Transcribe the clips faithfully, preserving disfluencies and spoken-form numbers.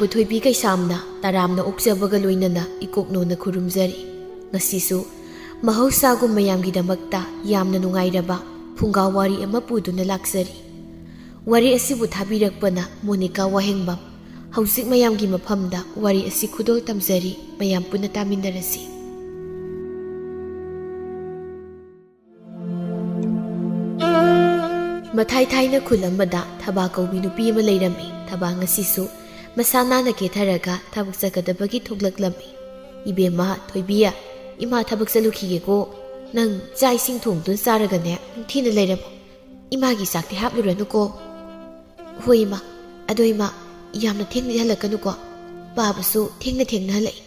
ꯊꯣꯏꯕꯤ ꯀꯩꯁꯥꯝꯅ ꯇꯔꯥꯝꯅ ꯑꯣꯛꯆꯕꯒ ꯂꯣꯏꯅꯅ ꯏꯀꯣꯛꯅꯣꯅ ꯈꯨꯔꯨꯝꯖꯔꯤ꯫ ꯉꯁꯤꯁꯨ ꯃꯍꯧꯁꯥꯒꯨꯝ ꯃꯌꯥꯝꯒꯤꯗꯃꯛꯇ ꯌꯥꯝꯅ ꯅꯨꯡꯉꯥꯏꯔꯕ ꯐꯨꯡꯒꯥ ꯋꯥꯔꯤ ꯑꯃ ꯄꯨꯗꯨꯅ ꯂꯥꯛꯆꯔꯤ꯫ ꯋꯥꯔꯤ ꯑꯁꯤꯕꯨ ꯊꯥꯕꯤꯔꯛꯄꯅ ꯃꯣꯅꯤꯀꯥ ꯋꯥꯍꯦꯡꯕꯝ꯫ ꯍꯧꯖꯤꯛ ꯃꯌꯥꯝꯒꯤ ꯃꯐꯝꯗ ꯋꯥꯔꯤ ꯑꯁꯤ ꯈꯨꯗꯣꯜ ꯇꯝꯖꯔꯤ, ꯃꯌꯥꯝ ꯄꯨꯟꯅ ꯇꯥꯃꯤꯟꯅꯔꯁꯤ꯫ ꯃꯊꯥꯏ ꯊꯥꯏꯅ ꯈꯨꯜ ꯑꯃꯗ ꯊꯕꯥ ꯀꯧꯕꯤ ꯅꯨꯄꯤ ꯑꯃ ꯂꯩꯔꯝꯃꯤ꯫ ꯊꯕꯥ ꯉꯁꯤꯁꯨ ꯃꯁꯥ ꯅꯥꯟꯅ ꯀꯦꯊꯔꯒ ꯊꯕꯛ ꯆꯠꯀꯗꯕꯒꯤ ꯊꯣꯛꯂꯛꯂꯝꯃꯤ꯫ "ꯏꯕꯦꯝꯃ ꯊꯣꯏꯕꯤ, ꯏꯃꯥ ꯊꯕꯛ ꯆꯠꯂꯨꯈꯤꯒꯦꯀꯣ, ꯅꯪ ꯆꯥꯛ ꯏꯁꯤꯡ ꯊꯣꯡꯗꯨꯅ ꯆꯥꯔꯒꯅꯦ ꯅꯤꯡꯊꯤꯅ ꯂꯩꯔꯝꯃꯣ꯫ ꯏꯃꯥꯒꯤ ꯆꯥꯛꯇꯤ ꯍꯥꯞꯂꯨꯔꯅꯨꯀꯣ꯫" "ꯍꯣꯏ ꯏꯃꯥ꯫ ꯑꯗꯣ ꯏꯃꯥ, ꯌꯥꯝꯅ ꯊꯦꯡꯅꯗꯤ ꯍꯜꯂꯛꯀꯅꯨꯀꯣ꯫ ꯄꯥꯕꯁꯨ ꯊꯦꯡꯅ ꯊꯦꯡꯅ ꯍꯜꯂꯛꯏ꯫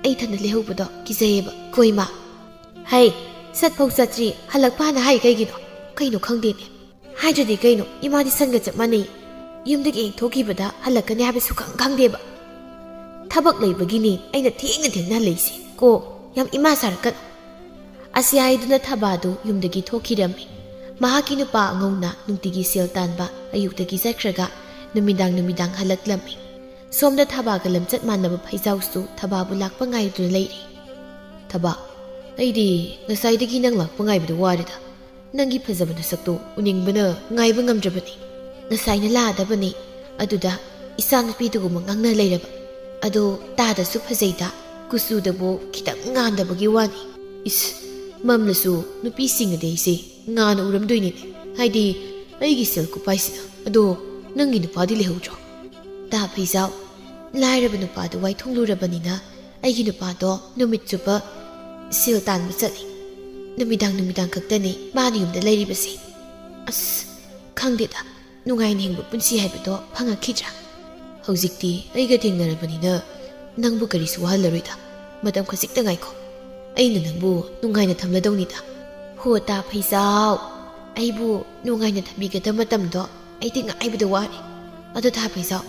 ꯑꯩ ꯏꯊꯟꯗ ꯂꯩꯍꯧꯕꯗꯣ ꯀꯤꯖꯩꯌꯦꯕ ꯀꯣ ꯏꯃꯥ꯫" "ꯍꯩ, ꯆꯠꯐꯧ ꯆꯠꯇ꯭ꯔꯤ ꯍꯜꯂꯛꯄ ꯍꯥꯟꯅ ꯍꯥꯏ ꯀꯩꯒꯤꯅꯣ? ꯀꯩꯅꯣ ꯈꯪꯗꯦꯅꯦ꯫ ꯍꯥꯏꯗ꯭ꯔꯗꯤ ꯀꯩꯅꯣ, ꯏꯃꯥꯗꯤ ꯁꯟꯒ ꯆꯞ ꯃꯥꯟꯅꯩ꯫ ꯌꯨꯝꯗꯒꯤ ꯍꯦꯛ ꯊꯣꯛꯈꯤꯕꯗ ꯍꯜꯂꯛꯀꯅꯤ ꯍꯥꯏꯕ ꯁꯨꯛꯈꯪ ꯈꯪꯗꯦꯕ꯫ ꯊꯕꯛ ꯂꯩꯕꯒꯤꯅꯤ ꯑꯩꯅ ꯊꯦꯡꯅ ꯊꯦꯡꯅ ꯍꯜꯂꯛꯏꯁꯦ ꯀꯣ꯫ ꯌꯥꯝ ꯏꯃꯥ ꯁꯥꯔꯛꯀꯅꯨ꯫" ꯑꯁꯤ ꯍꯥꯏꯗꯨꯅ ꯊꯕꯥꯗꯨ ꯌꯨꯝꯗꯒꯤ ꯊꯣꯛꯈꯤꯔꯝꯃꯤ꯫ ꯃꯍꯥꯛꯀꯤ ꯅꯨꯄꯥ ꯑꯉꯧꯅ ꯅꯨꯡꯇꯤꯒꯤ ꯁꯦꯜ ꯇꯥꯟꯕ ꯑꯌꯨꯛꯇꯒꯤ ꯆꯠꯈ꯭ꯔꯒ ꯅꯨꯃꯤꯗꯥꯡ ꯅꯨꯃꯤꯗꯥꯡ ꯍꯜꯂꯛꯂꯝꯃꯤ꯫ ꯁꯣꯝꯗ ꯊꯕꯥꯒ ꯂꯝꯆꯠ ꯃꯥꯟꯅꯕ ꯐꯩꯖꯥꯎꯁꯨ ꯊꯕꯥꯕꯨ ꯂꯥꯛꯄ ꯉꯥꯏꯗꯨꯅ ꯂꯩꯔꯤ꯫ "ꯊꯕꯥ, ꯑꯩꯗꯤ ꯉꯁꯥꯏꯗꯒꯤ ꯅꯪ ꯂꯥꯛꯄ ꯉꯥꯏꯕꯗ ꯋꯥꯔꯦꯗ꯫ ꯅꯪꯒꯤ ꯐꯖꯕ ꯅꯁꯛꯇꯣ ꯎꯅꯤꯡꯕꯅ ꯉꯥꯏꯕ ꯉꯝꯗ꯭ꯔꯕꯅꯤ꯫ ꯉꯁꯥꯏꯅ ꯂꯥꯛꯑꯗꯕꯅꯤ, ꯑꯗꯨꯗ ꯏꯆꯥꯅꯨꯄꯤꯗꯨꯒꯨꯝꯕ ꯉꯥꯡꯅ ꯂꯩꯔꯕ꯫ ꯑꯗꯣ ꯇꯥꯗꯁꯨ ꯐꯖꯩꯗ, ꯀꯨꯆꯨꯗꯕꯨ ꯈꯤꯇꯪ ꯉꯥꯟꯗꯕꯒꯤ ꯋꯥꯅꯤ꯫" "ꯏꯁ, ꯃꯝꯂꯁꯨ ꯅꯨꯄꯤꯁꯤꯡ ꯑꯗꯤ ꯑꯩꯁꯦ ꯉꯥꯟꯅ ꯎꯔꯝꯗꯣꯏꯅꯤꯅꯦ꯫ ꯍꯥꯏꯗꯤ ꯑꯩꯒꯤ ꯁꯦꯜ ꯀꯨꯄꯥꯏꯁꯤꯅ꯫ ꯑꯗꯣ ꯅꯪꯒꯤ ꯅꯨꯄꯥꯗꯤ ꯂꯩꯍꯧꯗ꯭ꯔꯣ?" "ꯇꯥ ꯐꯩꯖꯥꯎ, ꯂꯥꯏꯔꯕ ꯅꯨꯄꯥꯗꯨ ꯋꯥꯏꯊꯨꯡꯂꯨꯔꯕꯅꯤꯅ ꯑꯩꯒꯤ ꯅꯨꯄꯥꯗꯣ ꯅꯨꯃꯤꯠ ꯆꯨꯞꯄ ꯁꯦꯜ ꯇꯥꯟꯕ ꯆꯠꯂꯤ꯫ ꯅꯨꯃꯤꯗꯥꯡ ꯅꯨꯃꯤꯗꯥꯡ ꯈꯛꯇꯅꯤ ꯃꯥꯅ ꯌꯨꯝꯗ ꯂꯩꯔꯤꯕꯁꯦ꯫ ꯑꯁ, ꯈꯪꯗꯦꯗ, ꯅꯨꯡꯉꯥꯏꯅ ꯍꯤꯡꯕ ꯄꯨꯟꯁꯤ ꯍꯥꯏꯕꯗꯣ ꯐꯪꯉꯛꯈꯤꯗ꯭ꯔꯥ? ꯍꯧꯖꯤꯛꯇꯤ ꯑꯩꯒ ꯊꯦꯡꯅꯔꯕꯅꯤꯅ ꯅꯪꯕꯨ ꯀꯔꯤꯁꯨ ꯋꯥꯍꯜꯂꯔꯣꯏꯗ꯫ ꯃꯇꯝ ꯈꯖꯤꯛꯇ ꯉꯥꯏꯈꯣ, ꯑꯩꯅ ꯅꯪꯕꯨ ꯅꯨꯡꯉꯥꯏꯅ ꯊꯝꯂꯗꯧꯅꯤꯗ꯫" "ꯍꯣ ꯇꯥ ꯐꯩꯖꯥꯎ, ꯑꯩꯕꯨ ꯅꯨꯡꯉꯥꯏꯅ ꯊꯝꯕꯤꯒꯗꯕ ꯃꯇꯝꯗꯣ ꯑꯩꯗꯤ ꯉꯥꯏꯕꯗ ꯋꯥꯔꯦ꯫ ꯑꯗꯣ ꯇꯥ ꯐꯩꯖꯥꯎ,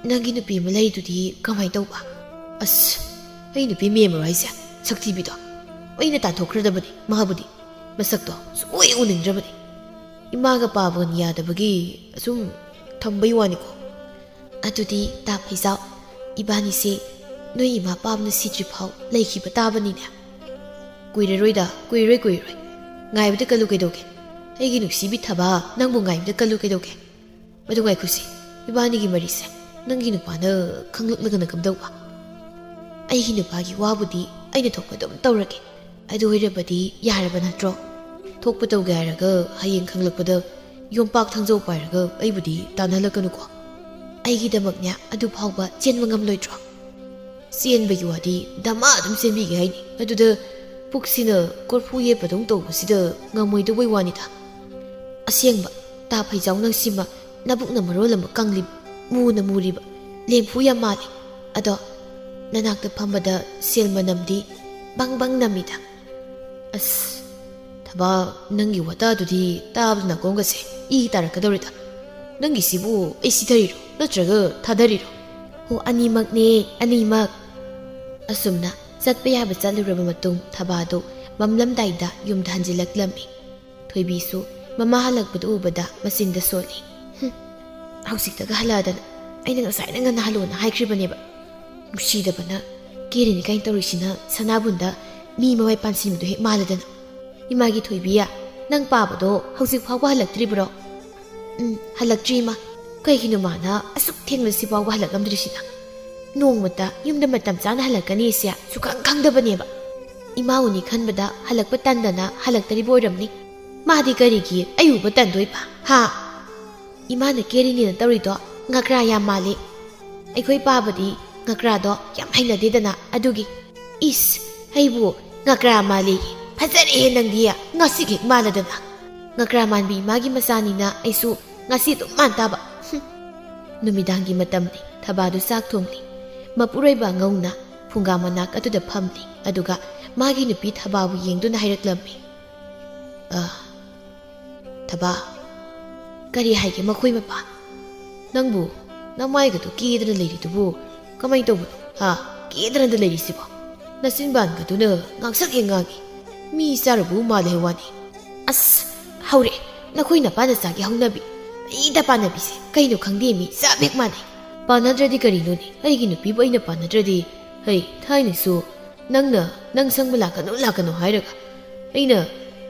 ꯅꯪꯒꯤ ꯅꯨꯄꯤ ꯑꯃ ꯂꯩꯔꯤꯗꯨꯗꯤ ꯀꯃꯥꯏꯅ ꯇꯧꯕ?" "ꯑꯁ, ꯑꯩ ꯅꯨꯄꯤ ꯃꯌꯥꯝ ꯍꯥꯏꯁꯦ? ꯁꯛꯊꯤꯕꯤꯗꯣ꯫ ꯑꯩꯅ ꯇꯥꯟꯊꯣꯛꯈ꯭ꯔꯗꯕꯅꯤ ꯃꯥꯕꯨꯗꯤ꯫ ꯃꯁꯛꯇꯣ ꯁꯨꯛꯎ ꯍꯦꯛ ꯎꯅꯤꯡꯗ꯭ꯔꯕꯅꯤ꯫ ꯏꯃꯥꯒ ꯄꯥꯕꯒꯅ ꯌꯥꯗꯕꯒꯤ ꯑꯁꯨꯝ ꯊꯝꯕꯩ ꯋꯥꯅꯤꯀꯣ꯫" "ꯑꯗꯨꯗꯤ ꯇꯥ ꯐꯩꯖꯥꯎ, ꯏꯕꯥꯅꯤꯁꯦ ꯅꯣꯏ ꯏꯃꯥ ꯄꯥꯕꯅ ꯁꯤꯗ꯭ꯔꯤ ꯐꯥꯎ ꯂꯩꯈꯤꯕ ꯇꯥꯕꯅꯤꯅꯦ꯫ ꯀꯨꯏꯔꯔꯣꯏꯗ, ꯀꯨꯏꯔꯣꯏ, ꯀꯨꯏꯔꯣꯏ꯫ ꯉꯥꯏꯕꯗ ꯀꯜꯂꯨ ꯀꯩꯗꯧꯒꯦ? ꯑꯩꯒꯤ ꯅꯨꯡꯁꯤꯕꯤ ꯊꯕꯥ, ꯅꯪꯕꯨ ꯉꯥꯏꯕꯗ ꯀꯜꯂꯨ ꯀꯩꯗꯧꯒꯦ? ꯑꯗꯨ ꯉꯥꯏꯈꯣꯁꯤ, ꯏꯕꯥꯅꯤꯒꯤ ꯃꯔꯤꯁꯦ ꯅꯪꯒꯤ ꯅꯨꯄꯥꯅ ꯈꯪꯂꯛꯂꯒꯅ ꯀꯝꯗꯧꯕ? ꯑꯩꯒꯤ ꯅꯨꯄꯥꯒꯤ ꯋꯥꯕꯨꯗꯤ ꯑꯩꯅ ꯊꯣꯛꯄ ꯑꯗꯨꯝ ꯇꯧꯔꯒꯦ꯫ ꯑꯗꯨ ꯑꯣꯏꯔꯕꯗꯤ ꯌꯥꯔꯕ ꯅꯠꯇ꯭ꯔꯣ? ꯊꯣꯛꯄ ꯇꯧꯒꯦ ꯍꯥꯏꯔꯒ ꯍꯌꯦꯡ ꯈꯪꯂꯛꯄꯗ ꯌꯣꯝꯄꯥꯛ ꯊꯥꯡꯖꯧ ꯄꯥꯏꯔꯒ ꯑꯩꯕꯨꯗꯤ ꯇꯥꯟꯅꯍꯜꯂꯛꯀꯅꯨꯀꯣ꯫ ꯑꯩꯒꯤꯗꯃꯛꯅꯦ ꯑꯗꯨ ꯐꯥꯎꯕ ꯆꯦꯟꯕ ꯉꯝꯂꯣꯏꯗ꯭ꯔꯣ? ꯆꯦꯟꯕꯒꯤ ꯋꯥꯗꯤ ꯗꯃꯥ ꯑꯗꯨꯝ ꯆꯦꯟꯕꯤꯒꯦ ꯍꯥꯏꯅꯤ꯫ ꯑꯗꯨꯗ ꯄꯨꯛꯁꯤꯅ ꯀꯣꯔꯐꯨ ꯌꯦꯠꯄꯗꯧ ꯇꯧꯕꯁꯤꯗ ꯉꯝꯃꯣꯏꯗꯧꯕꯩ ꯋꯥꯅꯤꯗ꯫ ꯑꯁꯦꯡꯕ, ꯇꯥ ꯐꯩꯖꯥꯎ ꯅꯪꯁꯤꯃ ꯅꯕꯨꯛꯅ ꯃꯔꯣꯜ ꯑꯃ ꯀꯪꯂꯤ, ꯃꯨꯅ ꯃꯨꯔꯤꯕ, ꯂꯦꯝꯐꯨ ꯌꯥꯝ ꯃꯥꯜꯂꯤ꯫ ꯑꯗꯣ ꯅꯅꯥꯛꯇ ꯐꯝꯕꯗ ꯁꯦꯜ ꯃꯅꯝꯗꯤ ꯕꯪ ꯕꯪ ꯅꯝꯃꯤꯗ꯫ ꯑꯁ, ꯊꯕꯥ, ꯅꯪꯒꯤ ꯋꯥꯇꯥꯗꯨꯗꯤ ꯇꯥꯕꯗ ꯅꯥꯀꯣꯡꯒꯁꯦ ꯏ ꯇꯥꯔꯛꯀꯗꯧꯔꯦꯗ꯫ ꯅꯪꯒꯤꯁꯤꯕꯨ ꯑꯩ ꯁꯤꯊꯔꯤꯔꯣ ꯅꯠꯇ꯭ꯔꯒ ꯊꯥꯗꯔꯤꯔꯣ? ꯍꯣ, ꯑꯅꯤꯃꯛꯅꯦ, ꯑꯅꯤꯃꯛ꯫ ꯑꯁꯨꯝꯅ ꯆꯠꯄ ꯌꯥꯕ ꯆꯠꯂꯨꯔꯕ ꯃꯇꯨꯡ ꯊꯕꯥꯗꯨ ꯃꯝꯂꯝꯗꯥꯏꯗ ꯌꯨꯝꯗ ꯍꯟꯖꯤꯜꯂꯛꯂꯝꯃꯤ꯫ ꯊꯣꯏꯕꯤꯁꯨ ꯃꯃꯥ ꯍꯜꯂꯛꯄꯗꯨ ꯎꯕꯗ ꯃꯆꯤꯟꯗ ꯁꯣꯜꯂꯤ꯫ "ꯍꯨꯝ, ꯍꯧꯖꯤꯛꯇꯒ ꯍꯜꯂꯛꯑꯗꯅ, ꯑꯩꯅ ꯉꯁꯥꯏꯅ ꯉꯟꯅ ꯍꯜꯂꯣꯅ ꯍꯥꯏꯈ꯭ꯔꯤꯕꯅꯦꯕ꯫ ꯅꯨꯡꯁꯤꯗꯕꯅ ꯀꯦꯔꯤꯅꯤ ꯀꯥꯏꯅ ꯇꯧꯔꯤꯁꯤꯅ ꯁꯅꯥꯕꯨꯟꯗ ꯃꯤ ꯃꯃꯥꯏ ꯄꯥꯟꯁꯤꯟꯕꯗꯣ ꯍꯦꯛ ꯃꯥꯜꯂꯗꯅ꯫ ꯏꯃꯥꯒꯤ ꯊꯣꯏꯕꯤꯌꯥ, ꯅꯪ ꯄꯥꯕꯗꯣ ꯍꯧꯖꯤꯛ ꯐꯥꯎꯕ ꯍꯜꯂꯛꯇ꯭ꯔꯤꯕ꯭ꯔꯣ?" "ꯎꯝ, ꯍꯜꯂꯛꯇ꯭ꯔꯤ, ꯏꯃꯥ꯫ ꯀꯩꯒꯤꯅꯣ ꯃꯥꯅ ꯑꯁꯨꯛ ꯊꯦꯡꯂꯁꯤ ꯐꯥꯎꯕ ꯍꯜꯂꯛꯂꯝꯗ꯭ꯔꯤꯁꯤꯅ? ꯅꯣꯡꯃꯇ ꯌꯨꯝꯗ ꯃꯇꯝ ꯆꯥꯅ ꯍꯜꯂꯛꯀꯅꯤꯁꯦ ꯁꯨꯈꯪ ꯈꯪꯗꯕꯅꯦꯕ꯫ ꯏꯃꯥ ꯎꯅꯤ ꯈꯟꯕꯗ ꯍꯜꯂꯛꯄ ꯇꯟꯗꯅ ꯍꯜꯂꯛꯇꯔꯤꯕ ꯑꯣꯏꯔꯝꯅꯤ꯫ ꯃꯥꯗꯤ ꯀꯔꯤꯒꯤ ꯑꯩ ꯎꯕ ꯇꯟꯗꯣꯏꯕ, ꯍꯥ? ꯏꯃꯥꯅ ꯀꯦꯔꯤꯅꯦꯅ ꯇꯧꯔꯤꯗꯣ ꯉꯀ꯭ꯔꯥ ꯌꯥꯝ ꯃꯥꯜꯂꯤ꯫ ꯑꯩꯈꯣꯏ ꯄꯥꯕꯗꯤ ꯉꯀ꯭ꯔꯥꯗꯣ ꯌꯥꯝ ꯍꯩꯅꯗꯦꯗꯅ, ꯑꯗꯨꯒꯤ꯫" "ꯏꯁ, ꯑꯩꯕꯨ ꯉꯀ꯭ꯔꯥ ꯃꯥꯜꯂꯦꯌꯦ? ꯐꯖꯔꯦꯍꯦ ꯅꯪꯗꯤ, ꯉꯁꯤꯒꯤ ꯍꯦꯛ ꯃꯥꯜꯂꯗꯅ꯫ ꯉꯀ꯭ꯔꯥ ꯃꯥꯟꯕꯤ ꯏꯃꯥꯒꯤ ꯃꯆꯥꯅꯤꯅ ꯑꯩꯁꯨ ꯉꯁꯤ ꯑꯗꯨꯝ ꯃꯥꯟ ꯇꯥꯕ꯫" ꯍꯨꯝ꯫ ꯅꯨꯃꯤꯗꯥꯡꯒꯤ ꯃꯇꯝꯅꯤ꯫ ꯊꯕꯥꯗꯨ ꯆꯥꯛ ꯊꯣꯡꯂꯤ꯫ ꯃꯄꯨꯔꯣꯏꯕ ꯑꯉꯧꯅ ꯐꯨꯡꯒꯥ ꯃꯅꯥꯛ ꯑꯗꯨꯗ ꯐꯝꯂꯤ꯫ ꯑꯗꯨꯒ ꯃꯥꯒꯤ ꯅꯨꯄꯤ ꯊꯕꯥꯕꯨ ꯌꯦꯡꯗꯨꯅ ꯍꯥꯏꯔꯛꯂꯝꯃꯤ꯫ "ꯑ, ꯊꯕꯥ, ꯀꯔꯤ ꯍꯥꯏꯒꯦ ꯃꯈꯣꯏ ꯃꯄꯥ? ꯅꯪꯕꯨ ꯅꯃꯥꯏꯒꯗꯨ ꯀꯦꯗꯅ ꯂꯩꯔꯤꯗꯨꯕꯨ ꯀꯃꯥꯏ ꯇꯧꯕꯅꯣ? ꯍꯥ? ꯀꯦꯗꯅꯗ ꯂꯩꯔꯤꯁꯤꯕꯣ? ꯅꯆꯤꯟꯕꯥꯟꯒꯗꯨꯅ ꯉꯥꯡꯁꯛ ꯍꯦꯛ ꯉꯥꯡꯉꯤ꯫ ꯃꯤ ꯆꯥꯔꯨꯕꯕꯨ ꯃꯥꯜꯂꯦ ꯍꯥꯏ ꯋꯥꯅꯤ꯫" "ꯑꯁ, ꯍꯧꯔꯦ꯫ ꯅꯈꯣꯏ ꯅꯄꯥ ꯅꯆꯥꯒꯤ ꯍꯧꯅꯕꯤ꯫ ꯑꯩꯗ ꯄꯥꯟꯅꯕꯤꯁꯦ ꯀꯩꯅꯣ ꯈꯪꯗꯦ, ꯃꯤ ꯆꯞ ꯍꯦꯛ ꯃꯥꯟꯅꯩ꯫ ꯄꯥꯟꯅꯗ꯭ꯔꯗꯤ ꯀꯔꯤꯅꯣꯅꯦ? ꯑꯩꯒꯤ ꯅꯨꯄꯤꯕꯨ ꯑꯩꯅ ꯄꯥꯟꯅꯗ꯭ꯔꯗꯤ? ꯍꯩ, ꯊꯥꯏꯅꯁꯨ ꯅꯪꯅ "ꯅꯪ ꯁꯪꯕ ꯂꯥꯛꯀꯅꯨ, ꯂꯥꯛꯀꯅꯨ" ꯍꯥꯏꯔꯒ ꯑꯩꯅ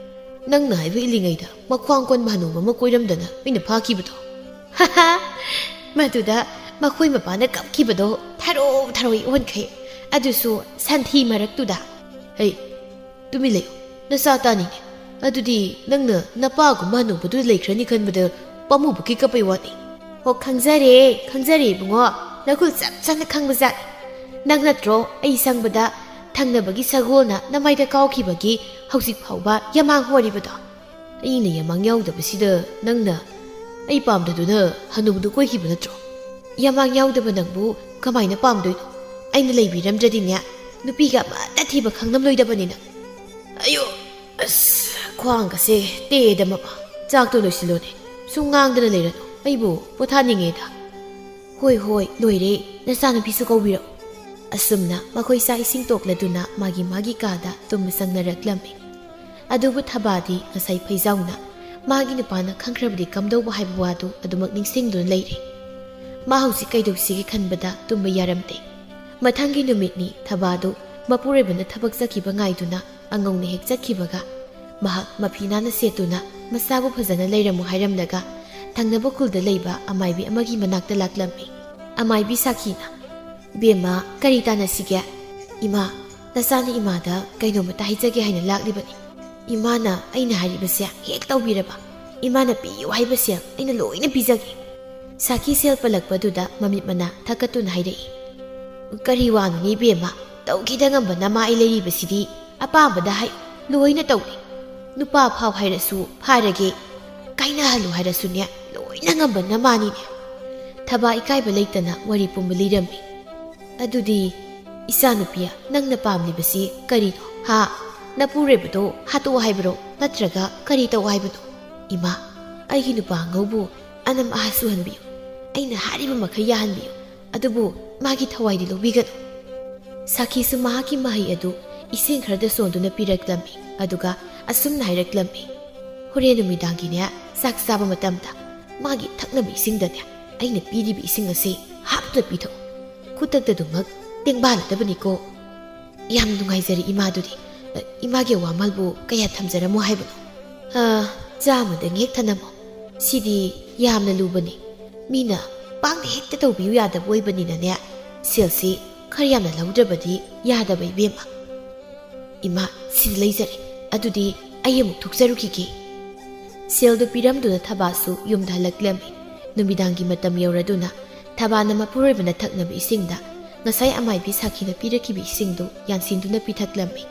ꯅꯪꯅ ꯍꯥꯏꯕ ꯏꯜꯂꯤꯉꯩꯗ ꯃꯈ꯭ꯋꯥꯡ ꯀꯣꯟꯕ ꯍꯅꯨꯕ ꯑꯃ ꯀꯣꯏꯔꯝꯗꯅ ꯑꯩꯅ ꯐꯥꯈꯤꯕꯗꯣ꯫ ꯍꯥꯍꯥ! ꯃꯗꯨꯗ ꯃꯈꯣꯏ ꯃꯄꯥꯅ ꯀꯞꯈꯤꯕꯗꯣ ꯊꯔꯣ ꯊꯔꯣꯏ ꯑꯣꯟꯈꯩ꯫ ꯑꯗꯨꯁꯨ ꯁꯟꯊꯤ ꯃꯔꯛꯇꯨꯗ꯫ ꯍꯩ, ꯇꯨꯃꯤꯟ ꯂꯩꯌꯨ, ꯅꯆꯥ ꯇꯥꯅꯤꯡꯉꯦ꯫ ꯑꯗꯨꯗꯤ ꯅꯪꯅ ꯅꯄꯥꯒꯨꯝꯕ ꯍꯅꯨꯕꯗꯨ ꯂꯩꯈ꯭ꯔꯅꯤ ꯈꯟꯕꯗ ꯄꯥꯝꯃꯨꯕꯒꯤ ꯀꯞꯄꯩ ꯋꯥꯅꯤ꯫ "ꯑꯣ, ꯈꯪꯖꯔꯦ, ꯈꯪꯖꯔꯦ ꯏꯕꯨꯡꯉꯣ, ꯅꯒꯨꯜ ꯆꯞ ꯆꯥꯅ ꯈꯪꯕꯖꯥꯠꯅꯤ꯫ ꯅꯪ ꯅꯠꯇ꯭ꯔꯣ ꯑꯩ ꯁꯪꯕꯗ ꯊꯪꯅꯕꯒꯤ ꯁꯒꯣꯜꯅ ꯅꯃꯥꯏꯗ ꯀꯥꯎꯈꯤꯕꯒꯤ ꯍꯧꯖꯤꯛ ꯐꯥꯎꯕ ꯌꯥꯃꯥꯡ ꯍꯣꯔꯤꯕꯗꯣ?" ꯑꯩꯅ ꯌꯥꯃꯥꯡ ꯌꯥꯎꯗꯕꯁꯤꯗ ꯅꯪꯅ ꯑꯩ ꯄꯥꯝꯗꯗꯨꯅ ꯍꯅꯨꯕꯗꯨ ꯀꯣꯏꯈꯤꯕ ꯅꯠꯇ꯭ꯔꯣ? ꯌꯥꯃꯥꯡ ꯌꯥꯎꯗꯕ ꯅꯪꯕꯨ ꯀꯃꯥꯏꯅ ꯄꯥꯝꯗꯣꯏꯅꯣ? ꯑꯩꯅ ꯂꯩꯕꯤꯔꯝꯗ꯭ꯔꯗꯤꯅꯦ, ꯅꯨꯄꯤꯒ ꯑꯃꯠꯇ ꯊꯤꯕ ꯈꯪꯂꯝꯂꯣꯏꯗꯕꯅꯤ ꯅꯪ꯫ ꯑꯌꯣ! ꯑꯁ, ꯈ꯭ꯋꯥꯡꯒꯁꯦ ꯇꯦꯛꯑꯦꯗ ꯃꯃꯥ꯫ ꯆꯥꯛꯇꯣ ꯂꯣꯏꯁꯤꯜꯂꯣꯅꯦ꯫ ꯁꯨꯝ ꯉꯥꯡꯗꯅ ꯂꯩꯔꯅꯨ꯫ ꯑꯩꯕꯨ ꯄꯣꯊꯥꯅꯤꯡꯉꯦꯗ꯫ "ꯍꯣꯏ, ꯍꯣꯏ, ꯂꯣꯏꯔꯦ꯫ ꯅꯆꯥꯅꯨꯄꯤꯁꯨ ꯀꯧꯕꯤꯔꯛꯎ꯫" ꯑꯁꯨꯝꯅ ꯃꯈꯣꯏ ꯆꯥꯛ ꯏꯁꯤꯡ ꯇꯣꯛꯂꯗꯨꯅ ꯃꯥꯒꯤ ꯃꯥꯒꯤ ꯀꯥꯗ ꯇꯨꯝꯕ ꯆꯪꯅꯔꯛꯂꯝꯃꯤ꯫ ꯑꯗꯨꯕꯨ ꯊꯕꯥꯗꯤ ꯉꯁꯥꯏ ꯐꯩꯖꯥꯎꯅ ꯃꯥꯒꯤ ꯅꯨꯄꯥꯅ ꯈꯪꯈ꯭ꯔꯕꯗꯤ ꯀꯝꯗꯧꯕ ꯍꯥꯏꯕ ꯋꯥꯗꯨ ꯑꯗꯨꯃꯛ ꯅꯤꯡꯁꯤꯡꯗꯨꯅ ꯂꯩꯔꯦ꯫ ꯃꯥ ꯍꯧꯖꯤꯛ ꯀꯩꯗꯧꯁꯤꯒꯦ ꯈꯟꯕꯗ ꯇꯨꯝꯕ ꯌꯥꯔꯝꯗꯦ꯫ ꯃꯊꯪꯒꯤ ꯅꯨꯃꯤꯠꯅꯤ ꯊꯕꯥꯗꯨ ꯃꯄꯨꯔꯣꯏꯕꯅ ꯊꯕꯛ ꯆꯠꯈꯤꯕ ꯉꯥꯏꯗꯨꯅ ꯑꯉꯧꯅ ꯍꯦꯛ ꯆꯠꯈꯤꯕꯒ ꯃꯍꯥꯛ ꯃꯐꯤ ꯅꯥꯟꯅ ꯁꯦꯠꯇꯨꯅ ꯃꯁꯥꯕꯨ ꯐꯖꯅ ꯂꯩꯔꯝꯃꯨ ꯍꯥꯏꯔꯝꯂꯒ ꯊꯪꯅꯕ ꯈꯨꯜꯗ ꯂꯩꯕ ꯑꯃꯥꯏꯕꯤ ꯑꯃꯒꯤ ꯃꯅꯥꯛꯇ ꯂꯥꯛꯂꯝꯃꯤ꯫ ꯑꯃꯥꯏꯕꯤ ꯁꯥꯈꯤꯅ, "ꯕꯦꯝꯃ, ꯀꯔꯤ ꯇꯥꯟꯅꯁꯤꯒꯦ?" "ꯏꯃꯥ, ꯅꯆꯥꯅ ꯏꯃꯥꯗ ꯀꯩꯅꯣꯝꯃꯇ ꯍꯥꯏꯖꯒꯦ ꯍꯥꯏꯅ ꯂꯥꯛꯂꯤꯕꯅꯤ꯫ ꯏꯃꯥꯅ ꯑꯩꯅ ꯍꯥꯏꯔꯤꯕꯁꯦ ꯍꯦꯛ ꯇꯧꯕꯤꯔꯕ, ꯏꯃꯥꯅ ꯄꯤꯌꯨ ꯍꯥꯏꯕꯁꯦ ꯑꯩꯅ ꯂꯣꯏꯅ ꯄꯤꯖꯒꯦ꯫" ꯁꯥꯈꯤ ꯁꯦꯜ ꯄꯜꯂꯛꯄꯗꯨꯗ ꯃꯃꯤꯠ ꯃꯅꯥ ꯊꯛꯀꯠꯇꯨꯅ ꯍꯥꯏꯔꯛꯏ, "ꯀꯔꯤ ꯋꯥꯅꯣꯅꯦ ꯏꯕꯦꯝꯃ? ꯇꯧꯈꯤꯗ ꯉꯝꯕ ꯅꯃꯥ ꯑꯩ ꯂꯩꯔꯤꯕꯁꯤꯗꯤ꯫ ꯑꯄꯥꯝꯕꯗ ꯍꯥꯏ, ꯂꯣꯏꯅ ꯇꯧꯒꯦ꯫ ꯅꯨꯄꯥ ꯐꯥꯎ ꯍꯥꯏꯔꯁꯨ ꯐꯥꯔꯒꯦ, ꯀꯥꯏꯅꯍꯜꯂꯨ ꯍꯥꯏꯔꯁꯨꯅꯦ, ꯂꯣꯏꯅ ꯉꯝꯕ ꯅꯃꯥꯅꯤꯅꯦ꯫" ꯊꯕꯥ ꯏꯀꯥꯏꯕ ꯂꯩꯇꯅ ꯋꯥꯔꯤ ꯄꯨꯝꯕ ꯂꯤꯔꯝꯃꯤ꯫ "ꯑꯗꯨꯗꯤ ꯏꯆꯥꯅꯨꯄꯤ, ꯅꯪꯅ ꯄꯥꯝꯂꯤꯕꯁꯤ ꯀꯔꯤꯅꯣ? ꯍꯥ? ꯅꯄꯨꯔꯣꯏꯕꯗꯣ ꯍꯥꯠꯇꯣꯛꯑꯣ ꯍꯥꯏꯕꯔꯣ? ꯅꯠꯇ꯭ꯔꯒ ꯀꯔꯤ ꯇꯧ ꯍꯥꯏꯕꯅꯣ?" "ꯏꯃꯥ, ꯑꯩꯒꯤ ꯅꯨꯄꯥ ꯑꯉꯧꯕꯨ ꯑꯅꯝ ꯑꯍꯥ ꯁꯨꯍꯟꯕꯤꯌꯨ꯫ ꯑꯩꯅ ꯍꯥꯏꯔꯤꯕ ꯃꯈꯩ ꯌꯥꯍꯟꯕꯤꯌꯨ꯫ ꯑꯗꯨꯕꯨ ꯃꯥꯒꯤ ꯊꯋꯥꯏꯗꯤ ꯂꯧꯕꯤꯒꯅꯨ꯫" ꯁꯥꯈꯤꯁꯨ ꯃꯍꯥꯛꯀꯤ ꯃꯍꯩ ꯑꯗꯨ ꯏꯁꯤꯡ ꯈꯔꯗ ꯁꯣꯟꯗꯨꯅ ꯄꯤꯔꯛꯂꯝꯃꯤ꯫ ꯑꯗꯨꯒ ꯑꯁꯨꯝꯅ ꯍꯥꯏꯔꯛꯂꯝꯃꯤ, "ꯍꯣꯔꯦꯟ ꯅꯨꯃꯤꯗꯥꯡꯒꯤꯅꯦ, ꯆꯥꯛ ꯆꯥꯕ ꯃꯇꯝꯗ ꯃꯥꯒꯤ ꯊꯛꯅꯕ ꯏꯁꯤꯡꯗꯅꯦ, ꯑꯩꯅ ꯄꯤꯔꯤꯕ ꯏꯁꯤꯡ ꯑꯁꯤ ꯍꯥꯞꯇꯨꯅ ꯄꯤꯊꯛꯎ꯫ ꯈꯨꯗꯛꯇꯗꯨꯃꯛ ꯇꯦꯡꯕꯥꯜꯂꯗꯕꯅꯤꯀꯣ꯫ ꯌꯥꯝ ꯅꯨꯡꯉꯥꯏꯖꯔꯦ ꯏꯃꯥꯗꯨꯗꯤ꯫ ꯑ, ꯏꯃꯥꯒꯤ ꯑꯋꯥꯃꯜꯕꯨ ꯀꯌꯥ ꯊꯝꯖꯔꯝꯃꯣ ꯍꯥꯏꯕꯅꯣ? ꯑ, ꯆꯥꯝꯃꯗꯪ ꯍꯦꯛ ꯊꯅꯝꯃꯣ꯫ ꯁꯤꯗꯤ ꯌꯥꯝꯅ ꯂꯨꯕꯅꯤ꯫ ꯃꯤꯅ ꯄꯥꯛꯅ ꯍꯦꯛꯇ ꯇꯧꯕꯤꯌꯨ ꯌꯥꯗꯕ ꯑꯣꯏꯕꯅꯤꯅꯅꯦ, ꯁꯦꯜꯁꯤ ꯈꯔ ꯌꯥꯝꯅ ꯂꯧꯗ꯭ꯔꯕꯗꯤ ꯌꯥꯗꯕ, ꯏꯕꯦꯝꯃ꯫ ꯏꯃꯥ, ꯁꯤꯗ ꯂꯩꯖꯔꯦ꯫ ꯑꯗꯨꯗꯤ ꯑꯩ ꯑꯃꯨꯛ ꯊꯣꯛꯆꯔꯨꯈꯤꯒꯦ꯫ ꯁꯦꯜꯗꯨ ꯄꯤꯔꯝꯗꯨꯅ ꯊꯕꯥꯁꯨ ꯌꯨꯝꯗ ꯍꯜꯂꯛꯂꯝꯃꯤ꯫ ꯅꯨꯃꯤꯗꯥꯡꯒꯤ ꯃꯇꯝ ꯌꯧꯔꯗꯨꯅ ꯊꯕꯥꯅ ꯃꯄꯨꯔꯣꯏꯕꯅ ꯊꯛꯅꯕ ꯏꯁꯤꯡꯗ ꯉꯁꯥꯏ ꯑꯃꯥꯏꯕꯤ ꯁꯥꯈꯤꯅ ꯄꯤꯔꯛꯈꯤꯕ ꯏꯁꯤꯡꯗꯨ ꯌꯥꯟꯁꯤꯟꯗꯨꯅ ꯄꯤꯊꯛꯂꯝꯃꯤ꯫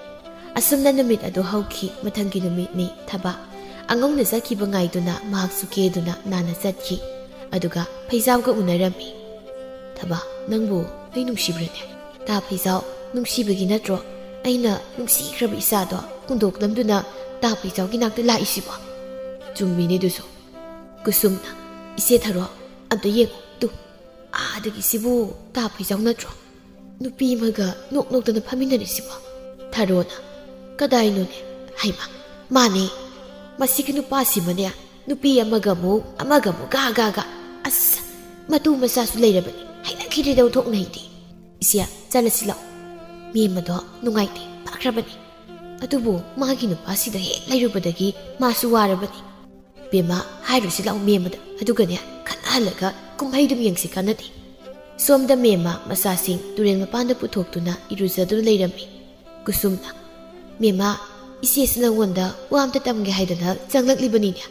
ꯑꯁꯨꯝꯅ ꯅꯨꯃꯤꯠ ꯑꯗꯨ ꯍꯧꯈꯤ꯫ ꯃꯊꯪꯒꯤ ꯅꯨꯃꯤꯠꯅꯤ꯫ ꯊꯕꯥ ꯑꯉꯧꯅ ꯆꯠꯈꯤꯕ ꯉꯥꯏꯗꯨꯅ ꯃꯍꯥꯛꯁꯨ ꯀꯦꯗꯨꯅ ꯅꯥꯟꯅ ꯆꯠꯈꯤ꯫ ꯑꯗꯨꯒ ꯐꯩꯖꯥꯎꯒ ꯎꯅꯔꯝꯃꯤ꯫ "ꯊꯕꯥ, ꯅꯪꯕꯨ ꯑꯩ ꯅꯨꯡꯁꯤꯕ꯭ꯔꯅꯦ?" "ꯇꯥ ꯐꯩꯖꯥꯎ, ꯅꯨꯡꯁꯤꯕꯒꯤ ꯅꯠꯇ꯭ꯔꯣ ꯑꯩꯅ ꯅꯨꯡꯁꯤꯈ꯭ꯔꯕ ꯏꯆꯥꯗꯣ ꯍꯨꯟꯗꯣꯛꯂꯝꯗꯨꯅ ꯇꯥ ꯐꯩꯖꯥꯎꯒꯤ ꯅꯥꯛꯇ ꯂꯥꯛꯏꯁꯤꯕꯣ?" "ꯆꯨꯝꯃꯤꯅꯦ ꯑꯗꯨꯁꯨ꯫" ꯀꯨꯁꯨꯝꯅ, "ꯏꯆꯦ ꯊꯔꯣ, ꯑꯝꯇ ꯌꯦꯡꯉꯨ ꯇꯨ꯫ ꯑꯥꯗꯒꯤ ꯁꯤꯕꯨ ꯇꯥ ꯐꯩꯖꯥꯎ ꯅꯠꯇ꯭ꯔꯣ? ꯅꯨꯄꯤ ꯑꯃꯒ ꯅꯣꯛ ꯅꯣꯛꯇꯅ ꯐꯝꯃꯤꯟꯅꯔꯤꯁꯤꯕꯣ?" ꯊꯔꯣꯅ, "ꯀꯗꯥꯏꯅꯣꯅꯦ? ꯍꯩꯃ, ꯃꯥꯅꯦ꯫ ꯃꯁꯤꯒꯤ ꯅꯨꯄꯥꯁꯤꯃꯅꯦ, ꯅꯨꯄꯤ ꯑꯃꯒ ꯑꯃꯨꯛ, ꯑꯃꯒ ꯑꯃꯨꯛ, ꯒꯥ, ꯒꯥ, ꯒꯥ꯫ ꯑꯁ, ꯃꯇꯨ ꯃꯆꯥꯁꯨ ꯂꯩꯔꯕꯅꯤ꯫ ꯍꯩꯅꯈꯤꯗ꯭ꯔꯦꯗ ꯑꯣꯟꯊꯣꯛꯅ ꯑꯩꯗꯤ꯫ ꯏꯆꯦ, ꯆꯠꯂꯁꯤ ꯂꯥꯛꯑꯣ꯫ ꯃꯦꯝꯃꯗꯣ ꯅꯨꯡꯉꯥꯏꯇꯦ, ꯐꯈ꯭ꯔꯕꯅꯤ꯫ ꯑꯗꯨꯕꯨ ꯃꯥꯒꯤ ꯅꯨꯄꯥꯁꯤꯗ ꯍꯦꯛ ꯂꯩꯔꯨꯕꯗꯒꯤ ꯃꯥꯁꯨ ꯋꯥꯔꯕꯅꯤ꯫ ꯕꯦꯝꯃ, ꯍꯥꯏꯔꯨꯁꯤ ꯂꯥꯛꯑꯣ ꯃꯦꯝꯃꯗ꯫ ꯑꯗꯨꯒꯅꯦ, ꯈꯠꯅꯍꯜꯂꯒ ꯀꯨꯝꯍꯩꯗꯨꯝ ꯌꯦꯡꯁꯤ ꯀꯥꯟꯅꯗꯦ꯫" ꯁꯣꯝꯗ ꯃꯦꯝꯃ ꯃꯆꯥꯁꯤꯡ ꯇꯨꯔꯦꯜ ꯃꯄꯥꯟꯗ ꯄꯨꯊꯣꯛꯇꯨꯅ ꯏꯔꯨꯖꯗꯨꯅ ꯂꯩꯔꯝꯃꯤ꯫ ꯀꯨꯁꯨꯝꯅ, "ꯃꯦꯝꯃ, ꯏꯆꯦꯁꯤ ꯅꯪꯉꯣꯟꯗ ꯋꯥ ꯑꯝꯇ ꯇꯝꯒꯦ ꯍꯥꯏꯗꯅ ꯆꯪꯂꯛꯂꯤꯕꯅꯤꯅꯦ꯫"